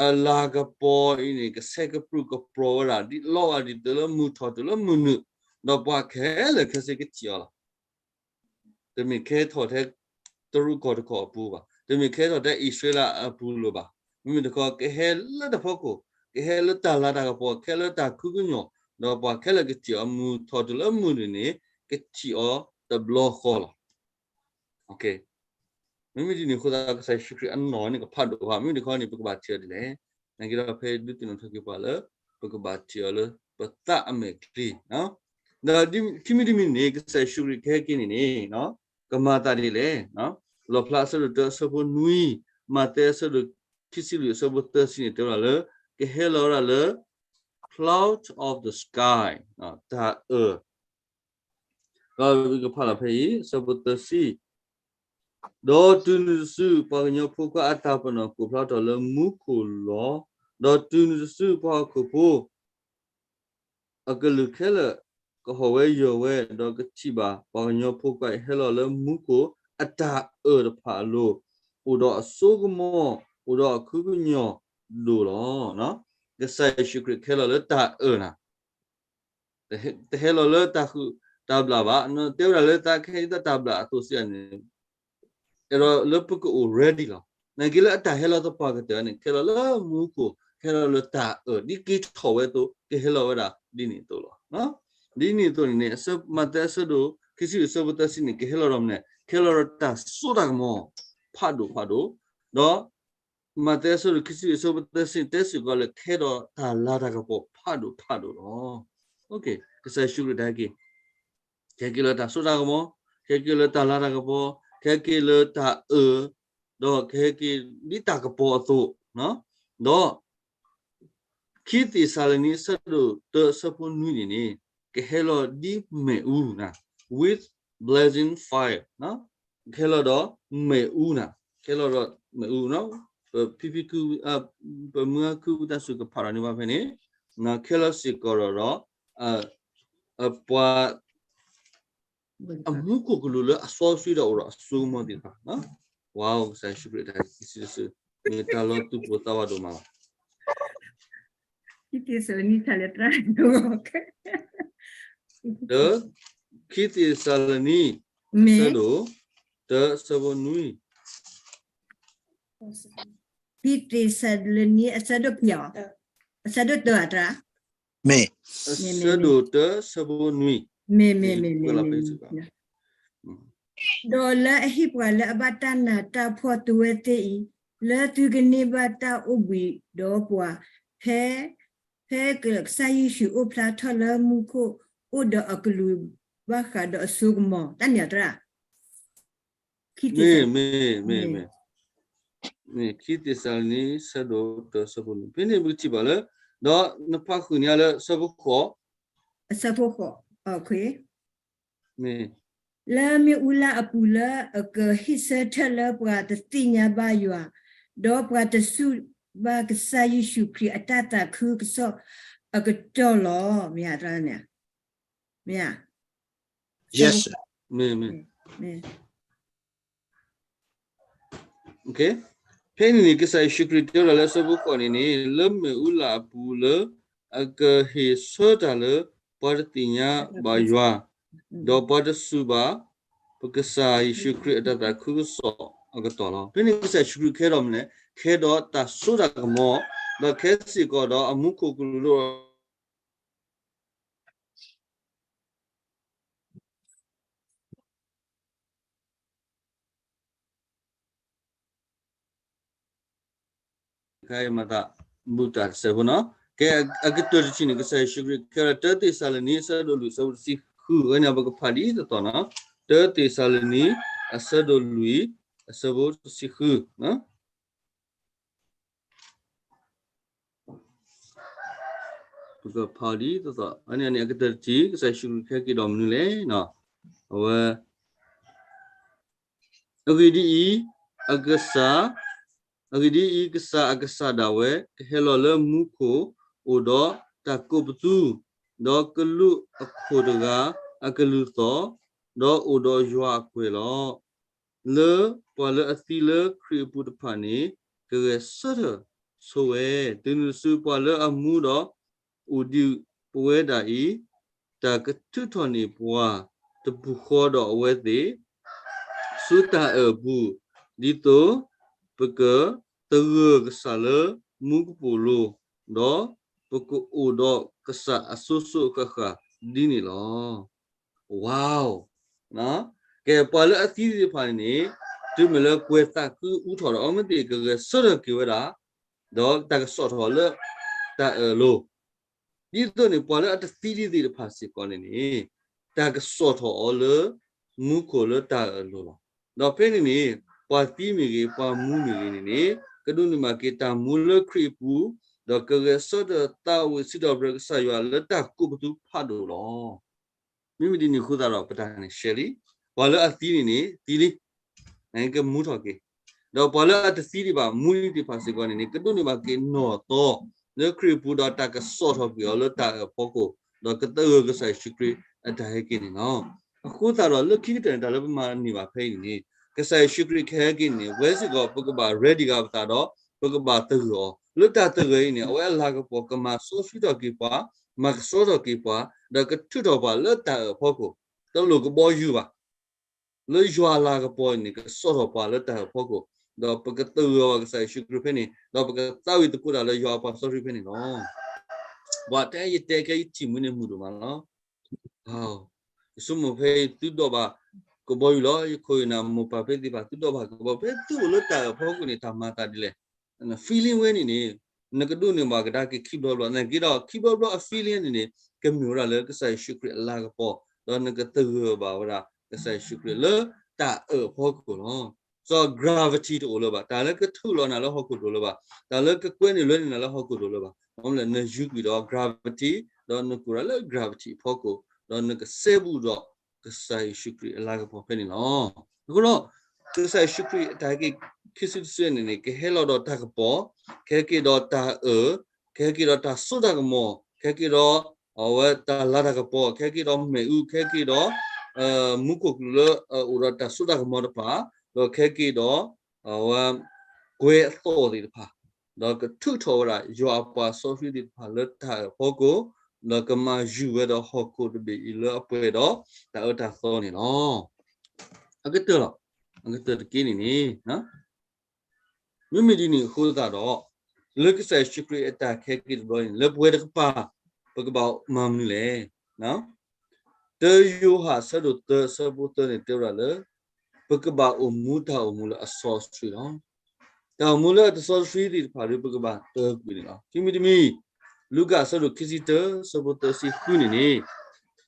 အလၤကပီၤအံၤန့ၣ် ကဆဲးကပြုၢ်ကပြီၤဝဲဒၣ် ဒ်လီဘၣ်ဒံးတုၤလၢမုၢ်ထီၣ်တုၤလၢမုၢ်နုာ်, ဒီးပှၤခဲလၢာ်ခဲဆ့ကထံၣ်အီၤလီၤ. တမ့ၢ်ကဟဲထီၣ်ထဲတရူးကီၢ်တကီၢ်အပူၤဘၣ်, တမ့ၢ်ကဟဲထီၣ်ထဲအံၣ်စရ့လးအပူၤလၢၤဘၣ်, မ့မ့ၢ်တခီ ကဟဲလၢတၢ်ဖီခိၣ်, ကဟဲလၢတၢ်လၤတၢ်ကပီၤ, ကဟဲလၢတၢ်ခုကညီၢ်, ဒီးပှၤခဲလၢာ်ကထံၣ်အီၤ မုၢ်ထီၣ်တုၤလၢမုၢ်နုာ်န့ၣ် ကထံၣ်အီၤတဘျီဃီလီၤ. မ့မ့ၢ်ဒ်န့ၣ်အဃိသတး ကစၢ်ယ့ၣ်ၡူးခရံာ်အနီၢ်န့ၣ် ကဖးဒိၣ်ဘၣ်, မ့မ့ၢ်တခီန့ၣ် ပကဘၣ်ထံၣ်အီၤဒ်လဲၣ်. နာ်က့ဒီးဖဲဒုးသ့ၣ်နီၣ်ထီၣ်က့ၤပှၤလၢ ပကဘၣ်ထံၣ်အီၤလၢပသးအမဲာ်ချံ, ဒီးခံမံၤတမံၤန့ၣ် ကစၢ်ယ့ၣ်ၡူးခရံာ်ကဟဲက့ၤန့ၣ်န့ၣ် ကမၤသးဒ်လဲၣ်. လီၣ်ဖျါအဆၢဒိၣ်တၢအဆၢဖိနွံ, မးသဲအဆၢဒိၣ်ခံဆံလွံၢ်အဆၢဖိသၢဆံန့ၣ် တဲဝဲဒၣ်လၢ ကဟဲလီၤဝဲဒၣ်လၢ cloud of the sky, တၢ်အၢၣ် ဒီးပကဖးလီၤဖဲအံၤ အဆၢဖိသၢဆံ, ဒီးတုၤနုၤတစု ပှၤကညီဖိခွါအတၢ်ပနီၣ်ကိၢ်ဖျါထီၣ်လၢမူခိၣ်လီၤ. ဒီးတုၤနုၤတစု ပှၤဟီၣ်ခိၣ်ဖိ အကလုာ်ခဲလၢာ် ကဟီၣ်ဝဲယၢၤဝဲ, ဒီးကထံၣ်ဘၣ်ပှၤကညီဖိခွါအံၤ ဟဲလီၤလၢမူခိၣ်အတၢ်အၢၣ်တဖၣ်အလိၤ, အိၣ်ဒီးအစိကမီၤ, အိၣ်ဒီးအခူကညီၢ်ဒိၣ်လီၤ. ကစၢ်ယ့ၣ်ၡူးခရံာ်ကဟဲလီၤလၢတၢ်အၢၣ်နၤ တဟဲလီၤလၢတၢ်ဃုာ်တၢ်ဘျၣ်ဘၣ်, တဲဝဲဒၣ်လၢသးကဟဲလၢတၢ်ဘျၣ်အသိးစံးန့ၣ်, အဲၣ်ဒိးလၢပကအိၣ် ready လီၤ. နာ်က့လၢအတၢ်ဟဲလီၤသပှၢ်ကတၢၢ်န့ၣ် ကဟဲလီၤလၢမူခိၣ်, ကဟဲလီၤလၢတၢ်အၢၣ် ဒ်က့ၤထီၣ်ဝဲအသိး ကဟဲလီၤဝဲဒၣ်ဒ်န့ၣ်အသိးလီၤ. ဒ်န့ၣ်အသိးန့ၣ်န့ၣ် မးသဲအဆၢဒိၣ်ခံဆံလွံၢ်အဆၢဖိသၢဆံန့ၣ် ကဟဲလီၤဒီးမနုၤလဲၣ်, ကဟဲလီၤဒီးတၢ်စိတၢ်ကမီၤ ဖးဒိၣ်ဖးဒိၣ်, ဒီး မးသဲအဆၢဒိၣ်ခံဆံလွံၢ်အဆၢဖိသၢဆံန့ၣ် တဲစ့ၢ်ကီးလၢကဟဲဒီးတၢ်လၤတၢ်ကပီၤဖးဒိၣ်ဖးဒိၣ်လီၤ. ကစၢ်ယ့ၣ်ၡူးခရံာ်တဟဲက့ၤ, ကဟဲက့ၤလၢတၢ်စိတၢ်ကမီၤ, ကဟဲက့ၤလၢတၢ်လၤတၢ်ကပီၤ, ကဟဲက့ၤလၢတၢ်အၢၣ်, ဒီးကဟဲက့ၤဒ်တၢ်ကပီၤအသိး, ဒီး ခံသ့းစၤလနံအဆၢဒိၣ်တၢအဆၢဖိနွံန့ၣ်န့ၣ် ကဟဲလီၤဒ်မ့ၣ်အူနၤ, with blazing fire, ကဟဲလီၤဒီးမ့ၣ်အူနၤ, ကဟဲလီၤဒီးမ့ၣ်အူ, ပဖံဖံ, ပမုၢ်ဂၤခုဝံသးစူၤကဖးဒီးန့ၢ်ဘၣ်ဖဲန့ၣ်, ကဟဲလီၤစ့ၢ်ကီးဒီး ပှၤ အမူခိၣ်ကလူးလၢအစီဆှံဒီးအိၣ်ဒီးအစိကမီၤသ့ၣ်တဖၣ်, wow, ကစၢ်ယ့ၣ်ၡူးခရံာ်တၢ်ခံဆံတစု, မ့ၢ်တၢ်လီၤသူၣ်ပိၢ်သးဝးဒိၣ်မးလီၤ. တၢ, ခံသ့းစၤလနံ အဆၢဒိၣ်တၢ အဆၢဖိနွံ, ခံသ့းစၤလနံ အဆၢဒိၣ်ခံ, အဆၢဒိၣ်တၢဧါ, တၢ, မ့ၢ်, အဆၢဒိၣ်တၢ အဆၢဖိနွံ, မ့ၢ်, မ့ၢ်, မ့ၢ်, မ့ၢ်, ဒီးလၢအဟ့ၣ်ပှၤလၢအဘၣ်တၢ်နးတၢ်ဖှီၣ်သုဝဲသ့ၣ်အံၤ, လၢသုကန့ၢ်ဘၣ်တၢ်အိၣ်ဘှံးဒီးပှၤ, ဖဲ, ဖဲကစၢ်ယ့ၣ်ၡူးအိၣ်ဖျါထီၣ်လၢမူခိၣ်အိၣ်ဒီးအကလူးဘၣ်ဃးဒီးအစိကမီၤ, တၢ်န့ၣ်အတရၣ် မ့ၢ်, မ့ၢ်, မ့ၢ်, မ့ၢ်, ခံသ့းစၤလနံ အဆၢဒိၣ်တၢ အဆၢဖိနွံ, ဖဲန့ၣ်ပကထံၣ်ဘၣ်လၢ, ဒီးနဖးဃုာ်န့ၢ်လၢအဆၢဖိဃိး, အဆၢဖိဃိး, မ့ၢ်, လၢမ့ၣ်အူလၢအပူၤလၢအကဟ့ၣ်ဆၢထၢၣ်လၢပှၤတသ့ၣ်ညါဘၣ်ယွၤ, ဒီးပှၤတစူၢ်ဘၣ်ကစၢ်ယ့ၣ်ၡူးခရံာ်အတၢ်သးခုကစီၣ်အကတီၢ်လီၤ, မ့ၢ်ဧါ, မ့ၢ်ဧါ, မ့ၢ်, မ့ၢ် ဖဲန့ၣ်န့ၣ် ကစၢ်ယ့ၣ်ၡူးခရံာ်တဲဝဲဒၣ်လၢအဆၢဖိဃိးန့ၣ်န့ၣ် လၢမ့ၣ်အူလၢအပူၤလၢအကဟ့ၣ်ဆၢတၢ်လၢ ပှၤတသ့ၣ်ညါဘၣ်ယွၤ, ဒီးပှၤတစူၢ်ဘၣ် ပကစၢ်ယ့ၣ်ၡူးခရံာ်အတၢ်သးခုကစီၣ်အကတီၢ်လီၤ. ဖဲန့ၣ်ကစၢ်ယ့ၣ်ၡူးခရံာ်ကဟဲဒီးမနုၤလဲၣ်, ကဟဲဒီးတၢ်စိတၢ်ကမီၤ, ဒီးကဟဲစ့ၢ်ကီးဒီးအမူခိၣ်ကလူးလၢ ခါအံၤမၤသး ဘူးတၢ်တစဲးဖိနီၤ. ကဲ, အကတၢၢ်တထံၣ်န့ၣ် ကစၢ်ယ့ၣ်ၡူးခရံာ် ကဲဒီးတၢသ့းစၤလနံ အဆၢဒိၣ်လွံၢ် အဆၢဖိတဆံဃု, ဝဲန့ၣ်ပကဖးဒ်သိးသိးနီၤ. တၢသ့းစၤလနံ အဆၢဒိၣ်လွံၢ် အဆၢဖိတဆံဃု. တၢသ့းစၤလနံ အဆၢဒိၣ်လွံၢ် အဆၢဖိတဆံဃု. ပကဖးအီၤဒ်သိးသိး အန့ၣ်အကတၢၢ်တထံၣ် ကစၢ်ယ့ၣ်ၡူးခရံာ်ကဟဲက့ၤဒီးမနုၤလဲၣ်. အဝဲ အဂ့ၢ်ဒ်အံၤ, အကစၢ်, အဂ့ၢ်ဒ်အံၤ, ကစၢ်အကစၢ်ဒၣ်ဝဲ ကဟဲလီၤလၢမူခိၣ် အိၣ်ဒီးတၢ်ကိးပသူ, ဒီးကလူးအခိၣ်တဂၤအကလုၢ်သီၣ်, ဒီးအိၣ်ဒီးယွၤအကွဲၤလီၤ. လၢပှၤလၢအသံလၢခရံာ်အပူၤတဖၣ်န့ၣ် ကဂဲၤဆၢထၢၣ်ဆိဝဲ, တုၤနုၤတစုပှၤလၢအမူဒီး အိၣ်ဒံးပဝဲဒၣ်အံၤ, တၢ်ကထုးထီၣ်န့ၢ်ပှၤတပူၤဃီဒီးအဝဲသ့ၣ် ဆူတၢ်အၢၣ်အပူၤ, ဒ်သိးပကသဂၢၢ်ကစၢ်လၢမူကပိာ်လိၤ, ဒီးပကအိၣ်ဒီးကစၢ်အစိၤစိၤအဃၣ်ဃၣ်ဒ်န့ၣ်လီၤ. Wow. ကဲ ပှၤလၢအသံသ့ၣ်တဖၣ်န့ၣ်န့ၣ် တုၤမ့ၢ်လၢကွဲၤသးခုအူထီၣ်ဒီး အဝဲသ့ၣ်ကဂဲၤဆၢထၢၣ်က့ၤဝဲဒၣ်, ဒီးတၢ်ကစီၣ်ထီၣ်လၢတၢ်အၢၣ်အလိၤ, ဒ်သိးန့ၣ် ပှၤလၢအတသံဒံးသ့ၣ်တဖၣ်စ့ၢ်ကီးန့ၣ်န့ၣ် တၢ်ကစီၣ်ထီၣ်အီၤလၢ မူခိၣ်လၢတၢ်အၢၣ်အလိၤလီၤ. ဒီးဖဲန့ၣ်န့ၣ် ပှၤသံမ့ၢ်ဂ့ၤ ပှၤမူမ့ၢ်ဂ့ၤန့ၣ်န့ၣ် ကဒိးန့ၢ်ဘၣ်က့ၤတၢ်မူလၢခရံာ်အပူၤ, ဒီးကဂဲၤဆၢထၢၣ်သးဝံၣ်စံးထီၣ်ပတြၢၤကစၢ်ယွၤလၢတၢ်ကိးပသူဖးဒိၣ်လီၤ. မ့မ့ၢ်ဒ်န့ၣ်အဃိသတးဒီး ပတၢ်န့ၣ်ရှဲလံ, ပှၤလၢအသံန့ၣ်န့ၣ် သံလံ, နကမူထီၣ်က့ၤ, ဒီးပှၤလၢအတသံဒံးဘၣ် မူလံသ့ၣ်တဖၣ်စ့ၢ်ကီးန့ၣ်န့ၣ် ကဒိးန့ၢ်ဘၣ်က့ၤနီၢ်သီ လၢခရံာ်အပူၤ ဒီးတၢ်ကစီၣ်ထီၣ်ကွံာ်အီၤလၢတၢ်အၢၣ်အဖီခိၣ်, ဒီးကသဂၢၢ်ကစၢ်ယ့ၣ်ၡူးခရံာ်အတၢ်ဟဲက့ၤန့ၣ်လီၤ. အဃိသတးဒီး လၢခံကတၢၢ်န့ၣ် တၢ်လၢပမၤန့ၢ်ဘၣ်ဖဲအံၤန့ၣ်န့ၣ် ကစၢ်ယ့ၣ်ၡူးခရံာ်ကဟဲက့ၤန့ၣ် ဝဲစ့ၢ်ကီး ပကဘၣ် ready ဂၤပသးဒီး ပကဘၣ်သဂၢၢ်အီၤ. လၢတၢ်သဂၢၢ်အံၤန့ၣ် အဝဲအလၤကပီၤကမၤစီဆှံထီၣ်က့ၤပှၤ, မၤကဆှီထီၣ်က့ၤပှၤ, ဒီးကထုးထီၣ်ပှၤလၢတၢ်အၢၣ်အဖီခိၣ်, တလိၣ်ကဘီယူၤဘၣ်. လၢယွၤအလၤကပီၤအံၤန့ၣ် ကစီၣ်ထီၣ်ပှၤလၢတၢ်အၢၣ်အဖီခိၣ်, ဒီးပကသဂၢၢ်ဘၣ်ကစၢ်ယ့ၣ်ၡူးခရံာ်ဖဲန့ၣ်, ဒီးပကသးဝံၣ်သကိးတၢ်လၢယွၤအပှၤစီဆှံဖဲန့ၣ်လီၤ. ပှၤတဲယတဲခဲအံၤ ယထံၣ်မှံန့ၣ်မုာ်ဒိၣ်မးလီၤ. ယဆိကမိၣ်ဖဲအံၤ သုဒိးဘၣ်ကဘီယူၤလီၤ. ယခိၣ်ယနၢ်မိၢ်ပၢ်ဖဲသ့ၣ်တဖၣ် သုဒိးဘၣ်ကဘီ, ဖဲသုအိၣ်လၢတၢ်အၢၣ်အဖီခိၣ်န့ၣ် တၢ်မၤသးဒ်လဲၣ်. feeling ဝဲန့ၣ်န့ၣ် နကဒိးန့ၢ်ဘၣ်ကဒါက့ၤခံဘျီဘျီ, နာ်က့ဒီး ခံဘျီဘျီအ feeling န့ၣ်န့ၣ် ကမ့ၢ်ဝဲဒၣ်လၢကစၢ်ယ့ၣ်ၡူးခရံာ်အလၤကပီၤ, ဒီးနကသဂၢၢ်ဘၣ်ဝဲဒၣ်ကစၢ်ယ့ၣ်ၡူးခရံာ်လၢတၢ်အၢၣ်အဖီခိၣ်လီၤ. စီၤ gravity တအိၣ်လၢၤဘၣ်, တၢ်လၢကထုးလီၤနၤလၢဟီၣ်ခိၣ်ဒိၣ်လၢၤဘၣ်, တၢ်လၢကကွဲန့ၢ်လွဲန့ၢ်နၤလၢဟီၣ်ခိၣ်ဒိၣ်လၢၤဘၣ်, ဘၣ်မနုၤလဲၣ် နယူၤကွံာ်ဒီး gravity, ဒီးနကိးဒၣ်လၢ gravity အဖီခိၣ်, ဒီးနကစဲဘူးဒီးကစၢ်ယ့ၣ်ၡူးခရံာ်အလၤကပီၤဖဲန့ၣ်လီၤ. အဃိဒီး ကစၢ်ယ့ၣ်ၡူးခရံာ်အတၢ်ဟဲက့ၤခံစုတစုန့ၣ်န့ၣ် ကဟဲလီၤဒီးတၢ်ကပီၤ, ကဟဲက့ၤဒီးတၢ်အၢၣ်, ကဟဲက့ၤဒီးတၢ်စိတၢ်ကမီၤ, ကဟဲက့ၤဒီး အဝဲတၢ်လၤတၢ်ကပီၤ, ကဟဲက့ၤဒီးမ့ၣ်အူ, ကဟဲက့ၤဒီး မူခိၣ်ကလူးလၢအအိၣ်ဒီးတၢ်စိတၢ်ကမီၤတဖၣ်, ဒီးကဟဲက့ၤဒီး အဝဲ ကွဲအသီၣ်သ့ၣ်တဖၣ်, ဒီးကထုးထီၣ်ဝဲဒၣ် ယွၤအပှၤစီဆှံသ့ၣ်တဖၣ်လၢတၢ်အၢၣ်အဖီခိၣ်, ဒီးကမၤယုၤဝဲဒီးဟီၣ်ခိၣ်တဘ့ၣ်အံၤလၢအပှဲၤဒီးတၢ်အၢတၢ်သီန့ၣ်လီၤ. အကတၢၢ်လီၤ. အကတၢၢ်တက့ၢ်န့ၣ်န့ၣ် မ့မ့ၢ်ဒ်န့ၣ်အဃိသတးဒီး လၢကစၢ်ယ့ၣ်ၡူးခရံာ်အတၢ်ကဟဲက့ၤတဘျီန့ၣ် လၢပဝဲတကပၤ ပကဘၣ်မၤမနုၤလဲၣ်. တၢယိၤဟၣ်အဆၢဒိၣ်သၢ အဆၢဖိသၢန့ၣ် တဲဝဲဒၣ်လၢ ပကဘၣ်အိၣ်မူတၢ်အိၣ်မူလၢအစီအဆှံလီၤ. တၢ်အိၣ်မူလၢအတစီဆှံသ့ၣ်တဖၣ်ဒီး ပကဘၣ်တၢကွံာ်န့ၣ်လီၤ. ခံမံၤတမံၤ လူၤကၣ်အဆၢဒိၣ်ခံဆံတၢ အဆၢဖိသၢဆံဃုန့ၣ်န့ၣ်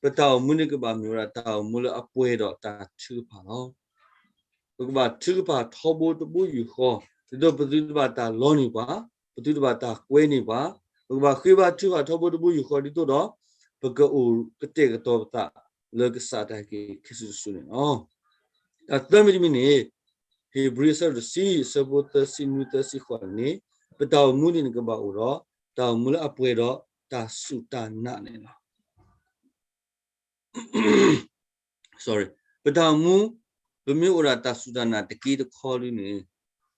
ပတၢ်အိၣ်မူန့ၣ်ကဘၣ်မ့ၢ်ဝဲဒၣ်တၢ်အိၣ်မူလၢအပှဲၤဒီးတၢ်ထုကဖၣ်လီၤ. ပကဘၣ်ထုကဖၣ်ထီဘိတဘိယူၢ်ဃီ, ဒ်သိးပသုတဘၣ်တၢ်လီန့ၢ်ပှၤ, ပသုတဘၣ်တၢ်ကွဲန့ၢ်ပှၤ, ပကဘၣ်ဃ့ဘါထုကဖၣ်ထီဘိတဘိယူၢ်ဃီ ဒ်သိးဒီး ပကအိၣ်ကတဲာ်ကတီၤပသး လၢကစၢ်တၢ်ဟဲက့ၤခံစုတစုန့ၣ်လီၤ. တၢ်သၢမံၤတမံၤန့ၣ် ဧ့ၤဘြံၤအဆၢဒိၣ်တဆံ အဆၢဖိသၢဆံနွံသၢဆံဃိးန့ၣ် ပတၢ်အိၣ်မူန့ၣ်န့ၣ်ကဘၣ်အိၣ်ဒီး တၢ်အိၣ်မူလၢအပှဲၤဒီးတၢ်စူၢ်တၢ်နာ်န့ၣ်လီၤ. sorry, ပတၢ်အိၣ်မူ ပမ့ၢ်အိၣ်ဒၣ်တၢ်စူၢ်တၢ်နာ်တက့ၢ်တခီဒုန့ၣ်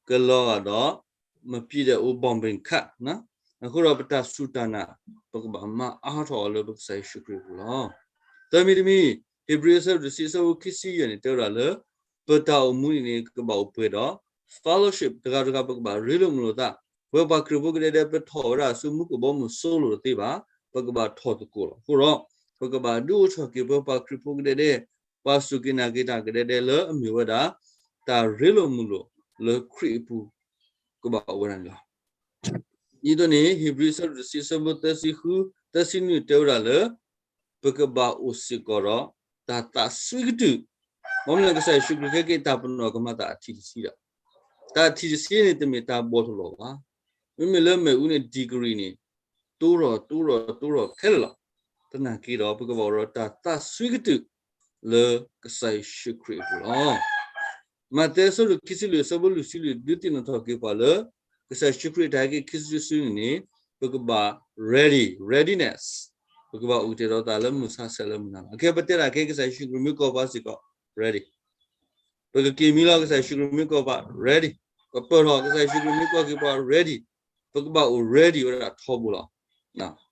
ကလီၤဂာ်ဒီး မပံၤဒဲးအိၣ်ဘီၣ်ဘ့ၣ်ခး, အဃိဒီးပတၢ်စူၢ်တၢ်နာ် ပကဘၣ်မၤအါထီၣ်အီၤလၢပကစၢ်ယ့ၣ်ၡူးခရံာ်အပူၤလီၤ. သၢမံၤတမံၤ ဧ့ၤဘြံၤအဆၢဒိၣ်တဆံ အဆၢဖိခံဆံယဲၢ်န့ၣ် တဲဝဲဒၣ်လၢ ပတၢ်အိၣ်မူန့ၣ်န့ၣ် ကဘၣ်အိၣ်ပှဲၤဒီး fellowship တဂၤတဂၤ ပကဘၣ်ရ့လိာ်မုာ်လိာ်သး, ပဝဲပှၤခရံာ်ဖိကဒဲဒဲ ပထီၣ်ဝဲဒၣ်ဆူမူခိၣ်ဘီမုၢ်စိလိၤတသ့ဘၣ်, ပကဘၣ်ထီၣ်သကိးလီၤ. အဃိဒီး ပကဘၣ်ဒုးအိၣ်ထီၣ်က့ၤပဝဲပှၤခရံာ်ဖိကဒဲဒဲ, ပှၤစူၢ်က့ၤနာ်က့ၤတၢ်ကဒဲဒဲလၢအမ့ၢ်ဝဲဒၣ် တၢ်ရ့လိာ်မုာ်လိာ်လၢခရံာ်အပူၤ ကဘၣ်အိၣ်ဝဲဒၣ်န့ၣ်လီၤ. ဒ်သိးန့ၣ် ဧ့ၤဘြံၤအဆၢဒိၣ်တဆံ အဆၢဖိသၢဆံဃု သၢဆံနွံတဲဝဲဒၣ်လၢ ပကဘၣ်အိၣ်စ့ၢ်ကီးဒီး တၢ်သးစွံကတုာ်, ဘၣ်မနုၤလဲၣ် ကစၢ်ယ့ၣ်ၡူးခရံာ်ခဲက့ၤတၢ်ပနီၣ်ကမၤသးအထံၣ်တဆံဒီး, တၢ်ထံၣ်တဆံန့ၣ် တမ့ၢ်တၢ်ဘီၣ်ထီၣ်လီၤဘၣ်. မ့မ့ၢ်လၢမ့ၣ်အူန့ၣ် degree န့ၣ် တိၢ်ထီၣ်တိၢ်ထီၣ်တိၢ်ထီၣ်ခဲလၢာ်လီၤ. သနာ်က့ဒီး ပကဘၣ်အိၣ်ဒီးတၢ်သးစွံကတုာ်လၢကစၢ်ယ့ၣ်ၡူးခရံာ်အပူၤလီၤ. မးသဲအဆၢဒိၣ်ခံဆံလွံၢ်အဆၢဖိလွံၢ်ဆံလွံၢ် ဒုးသ့ၣ်နီၣ်ထီၣ်က့ၤပှၤလၢ ကစၢ်ယ့ၣ်ၡူးခရံာ်အတၢ်ဟဲက့ၤခံစုတစုန့ၣ်န့ၣ် ပကဘၣ် ready, readiness, ပကဘၣ်အိၣ်ကတဲာ်ဒီးသးလၢမုၢ်ဆါဆဲးလၢမုၢ်နၤလီၤ. အခဲပတဲဒၣ်ခဲ ကစၢ်ယ့ၣ်ၡူးခရံာ်မ့ၢ်ကိးပှၤစ့ၢ်ကီး ready, ပကက့ၤမံလီၤ ကစၢ်ယ့ၣ်ၡူးခရံာ်မ့ၢ်ကိးပှၤ ready, ပပၢၢ်ထီၣ် ကစၢ်ယ့ၣ်ၡူးခရံာ်မ့ၢ်ကိးက့ၤပှၤ ready, ပကဘၣ်အိၣ် ready ဝဲဒၣ်ထီဘိလီၤ.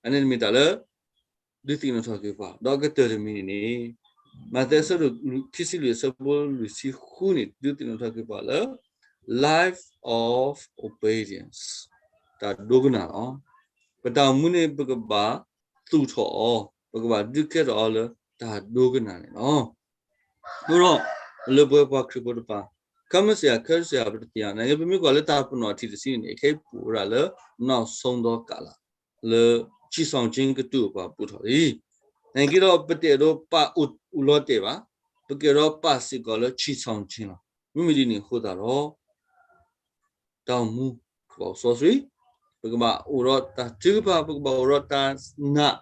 အန့ၣ်မ့ၢ်တၢ်လၢ ဒုးသ့ၣ်နီၣ်ထီၣ်က့ၤပှၤ ဒီးကတၢၢ်တမံၤန့ၣ်န့ၣ် မးသဲအဆၢဒိၣ်ခံဆံလွံၢ်အဆၢဖိလွံၢ်ဆံဃုန့ၣ် ဒုးသ့ၣ်နီၣ်ထီၣ်က့ၤပှၤလၢ life of obedience, တၢ်ဒိကနၣ်လီၤ. ပတၢ်အိၣ်မူန့ၣ် ပကဘၣ်သူၣ်ထီၣ်အီၤ, ပကဘၣ်ဒုးကဲထီၣ်အီၤလၢတၢ်ဒိကနၣ်န့ၣ်လီၤ. အဃိဒီး လၢပဝဲပှၤခရံာ်ဖိတဖၣ် ခဲမုၢ်ဆ့ၣ်ဧါ ခဲအံၤဆ့ၣ်ဧါ ပတသ့ၣ်ညါ, နက့ ပမ့ၢ်ကွၢ်လၢတၢ်ပနီၣ်အထံၣ်တဆံန့ၣ်န့ၣ် ခဲအံၤပအိၣ်ဝဲဒၣ်လၢ နောက်ဆုံးသောကာလ လၢ ချီဆောင်ခြင်း ကတုၤအိၣ်ပှၤဘူးထီၣ်လံ. နက့ဒီး ပတအဲၣ်ဒိးပာ်အိၣ်လီၤတဲာ်ဘၣ်, ပကအဲၣ်ဒိးပာ်စ့ၢ်ကီးလၢ ချီဆောင်ခြင်း လီၤ. မ့မ့ၢ်ဒ်န့ၣ်အဃိသတးဒီး တၢ်အိၣ်မူကဘၣ်အိၣ်စီဆှံ, ပကဘၣ်အိၣ်ဒီးတၢ်ထုကဖၣ်, ပကဘၣ်အိၣ်ဒီးတၢ်နာ်,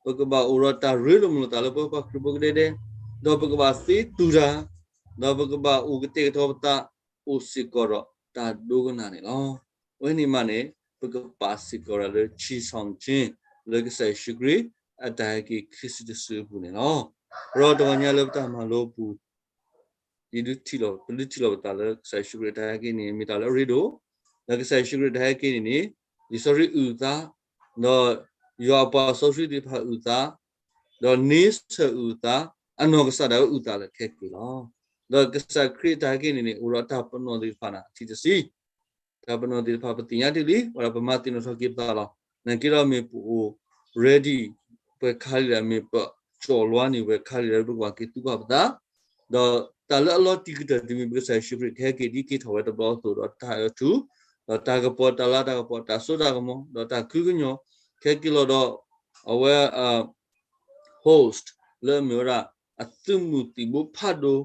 ပကဘၣ်အိၣ်ဒီးတၢ်ရ့လိာ်မုာ်လိာ်သးလၢပပှၤခရံာ်ဖိကဒဲကဒဲ, ဒီးပကဘၣ်သ့တူၢ်တၢ်, ဒီးပကဘၣ်အိၣ်ကတဲာ်ကတီၤပသး, အိၣ်စ့ၢ်ကီးဒီးတၢ်ဒိကနၣ်န့ၣ်လီၤ. အဝဲန့ၣ်မးန့ၣ် ပကပာ်စ့ၢ်ကီးဒၣ်လၢ ချီဆောင်ခြင်း လၢကစၢ်ယ့ၣ်ၡူးခရံာ် အတၢ်ဟဲက့ၤခံစုတစုအပူၤန့ၣ်လီၤ. ဒီးတဂီၤညါလၢပတၢ်မၤလိအပူၤ ဒ်ဒုးထံၣ်လီၤ, ပဒုးထံၣ်လီၤပသးလၢ ကစၢ်ယ့ၣ်ၡူးခရံာ်အတၢ်ဟဲက့ၤန့ၣ် မ့ၢ်တၢ်လၢအရ့ဒိၣ်, ဒီးကစၢ်ယ့ၣ်ၡူးခရံာ်အတၢ်ဟဲက့ၤန့ၣ်န့ၣ် လံာ်စီဆှံအုၣ်အသး, ဒီးယွၤအပှၤစီဆှံသ့ၣ်တဖၣ်အုၣ်အသး, ဒီးန့ဆၢၣ်အုၣ်အသး, အနီၢ်ကစၢ်ဒၣ်ဝဲအုၣ်သးလၢခဲက့ၤလီၤ. ဒီးကစၢ်ခရံာ်အတၢ်ဟဲက့ၤန့ၣ်န့ၣ် အိၣ်ဒီးတၢ်ပနီၣ်သ့ၣ်တဖၣ်န့ၣ် အထံၣ်တဆံ တၢ်ပနီၣ်သ့ၣ်တဖၣ်ပသ့ၣ်ညါတ့ၢ်လံ, ဝဲဒၣ်ပမၤသ့ၣ်နီၣ်ထီၣ်က့ၤပသးလီၤ. နက့ဒီးမ့ၢ်ပအိၣ် ready ပှဲၤခါလံဒီး မ့ၢ်ပကၠီၣ်လွါန့ၢ်ပှဲၤခါလံဒီး ပကဘၣ်က့ၤသူၣ်ဘၣ်ပသး, ဒီးတၢ်လၢအလီၤတံၢ်ကတၢၢ်တမံၤ ပကစၢ်ယ့ၣ်ၡူးခရံာ်ကဟဲက့ၤဒ်က့ၤထီၣ်ဝဲတဘျီအသိးဒီး တၢ်အၢၣ်ထူ, ဒီးတၢ်ကပီၤတၢ်လါတၢ်ကပီၤ တၢ်စိတၢ်ကမီၤ ဒီးတၢ်ခုကညီၤ ကဟဲက့ၤလီၤဒီး အဝဲ host လၢအမ့ၢ်ဝဲဒၣ် အသုးမုၢ်သံၣ်ဘိဖးဒိၣ်,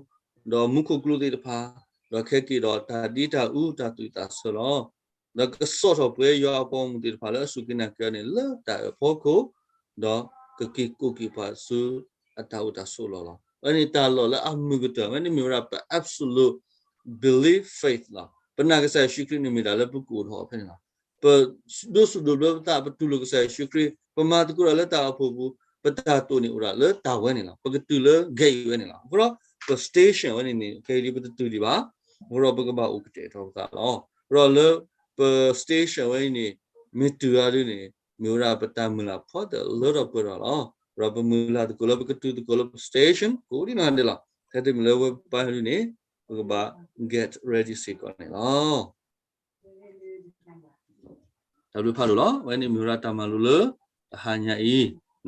ဒီးမူခိၣ်ကျိသ့ၣ်တဖၣ်, ဒီးကဟဲက့ၤဒီးတၢ်ဒ့တၢ်အူတၢ်သူၣ်တၢ်ဆၢလီၤ. ဒီးကဆီၣ်ထီၣ်ပှဲၤယွၤအပှၤဂီၢ်မုၢ်သ့ၣ်တဖၣ်လၢအစူၢ်က့ၤနာ်က့ၤအီၤန့ၣ် လၢတၢ်အၢၣ်ဖီခိၣ်, ဒီးကက့ၤကိးက့ၤပှၤဆူအတၢ်အိၣ်တၢ်ဆိးအလီၢ်လီၤ. အဝဲန့ၣ်တၢ်လီၢ်လၢအမုာ်ကတၢၢ်, အဝဲန့ၣ်မ့ၢ်ဝဲဒၣ်ပ absolute belief faith လီၤ. ပနာ်ကစၢ်ယ့ၣ်ၡူးခရံာ်န့ၣ်မ့ၢ်တၢ်လၢပကအိၣ်ထီၣ်ဖဲန့ၣ်လီၤ. ပဒိးစူၣ်ဒိးဘျၢပသး ပတူၢ်လိာ်ကစၢ်ယ့ၣ်ၡူးခရံာ် ပမၤသကိးတၢ်လၢတၢ်အိၣ်ဖှိၣ်ပူၤ ပတၢ်တိာ်န့ၣ်အိၣ်ဒၣ်လၢတၢ်ဝဲန့ၣ်လီၤ. ပကတုၤလၢ gate ဝဲန့ၣ်လီၤ. အဃိဒီး ပ station ဝဲန့ၣ်န့ၣ် ခဲအံၤဒ်ပတတုၤဒံးဘၣ်. အဃိဒီးပကဘၣ်အိၣ်ကတဲာ်ကတီၤပသးလီၤ. အဃိဒီးလၢပ station ဝဲအံၤန့ၣ် မ့ၢ်တုၤအါဒ်န့ၣ် မ့ၢ်ဝဲဒၣ်ပတၢ်မုၢ်လၢ်ဖီတၢၢ်လၢထီၣ်ပှဲၤထီၣ်လီၤ. အဃိဒီးပမုၢ်လၢ်သကိးလၢပကတုၤသကိးလၢပ station ကိးဒံနီၢ်ဂၤဒဲးလီၤ. ထဲတမံၤလၢဝဲပပာ်ဒ်န့ၣ် ပကဘၣ် get ready စ့ၢ်ကီးန့ၣ်လီၤ. တၢ်ဘျုးဖးဒိၣ်လီၤ. အဝဲန့ၣ်မ့ၢ်ဝဲဒၣ်တၢ်မၤလိလၢ တဟါညါအံ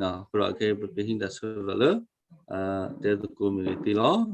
ၤ, အဃိဒီးခဲအံၤပကဟံးတၢ်ဆၢကတီၢ်လၢ တဲသကိးမ့ၢ်ဂ့ၤသ့လီၤ.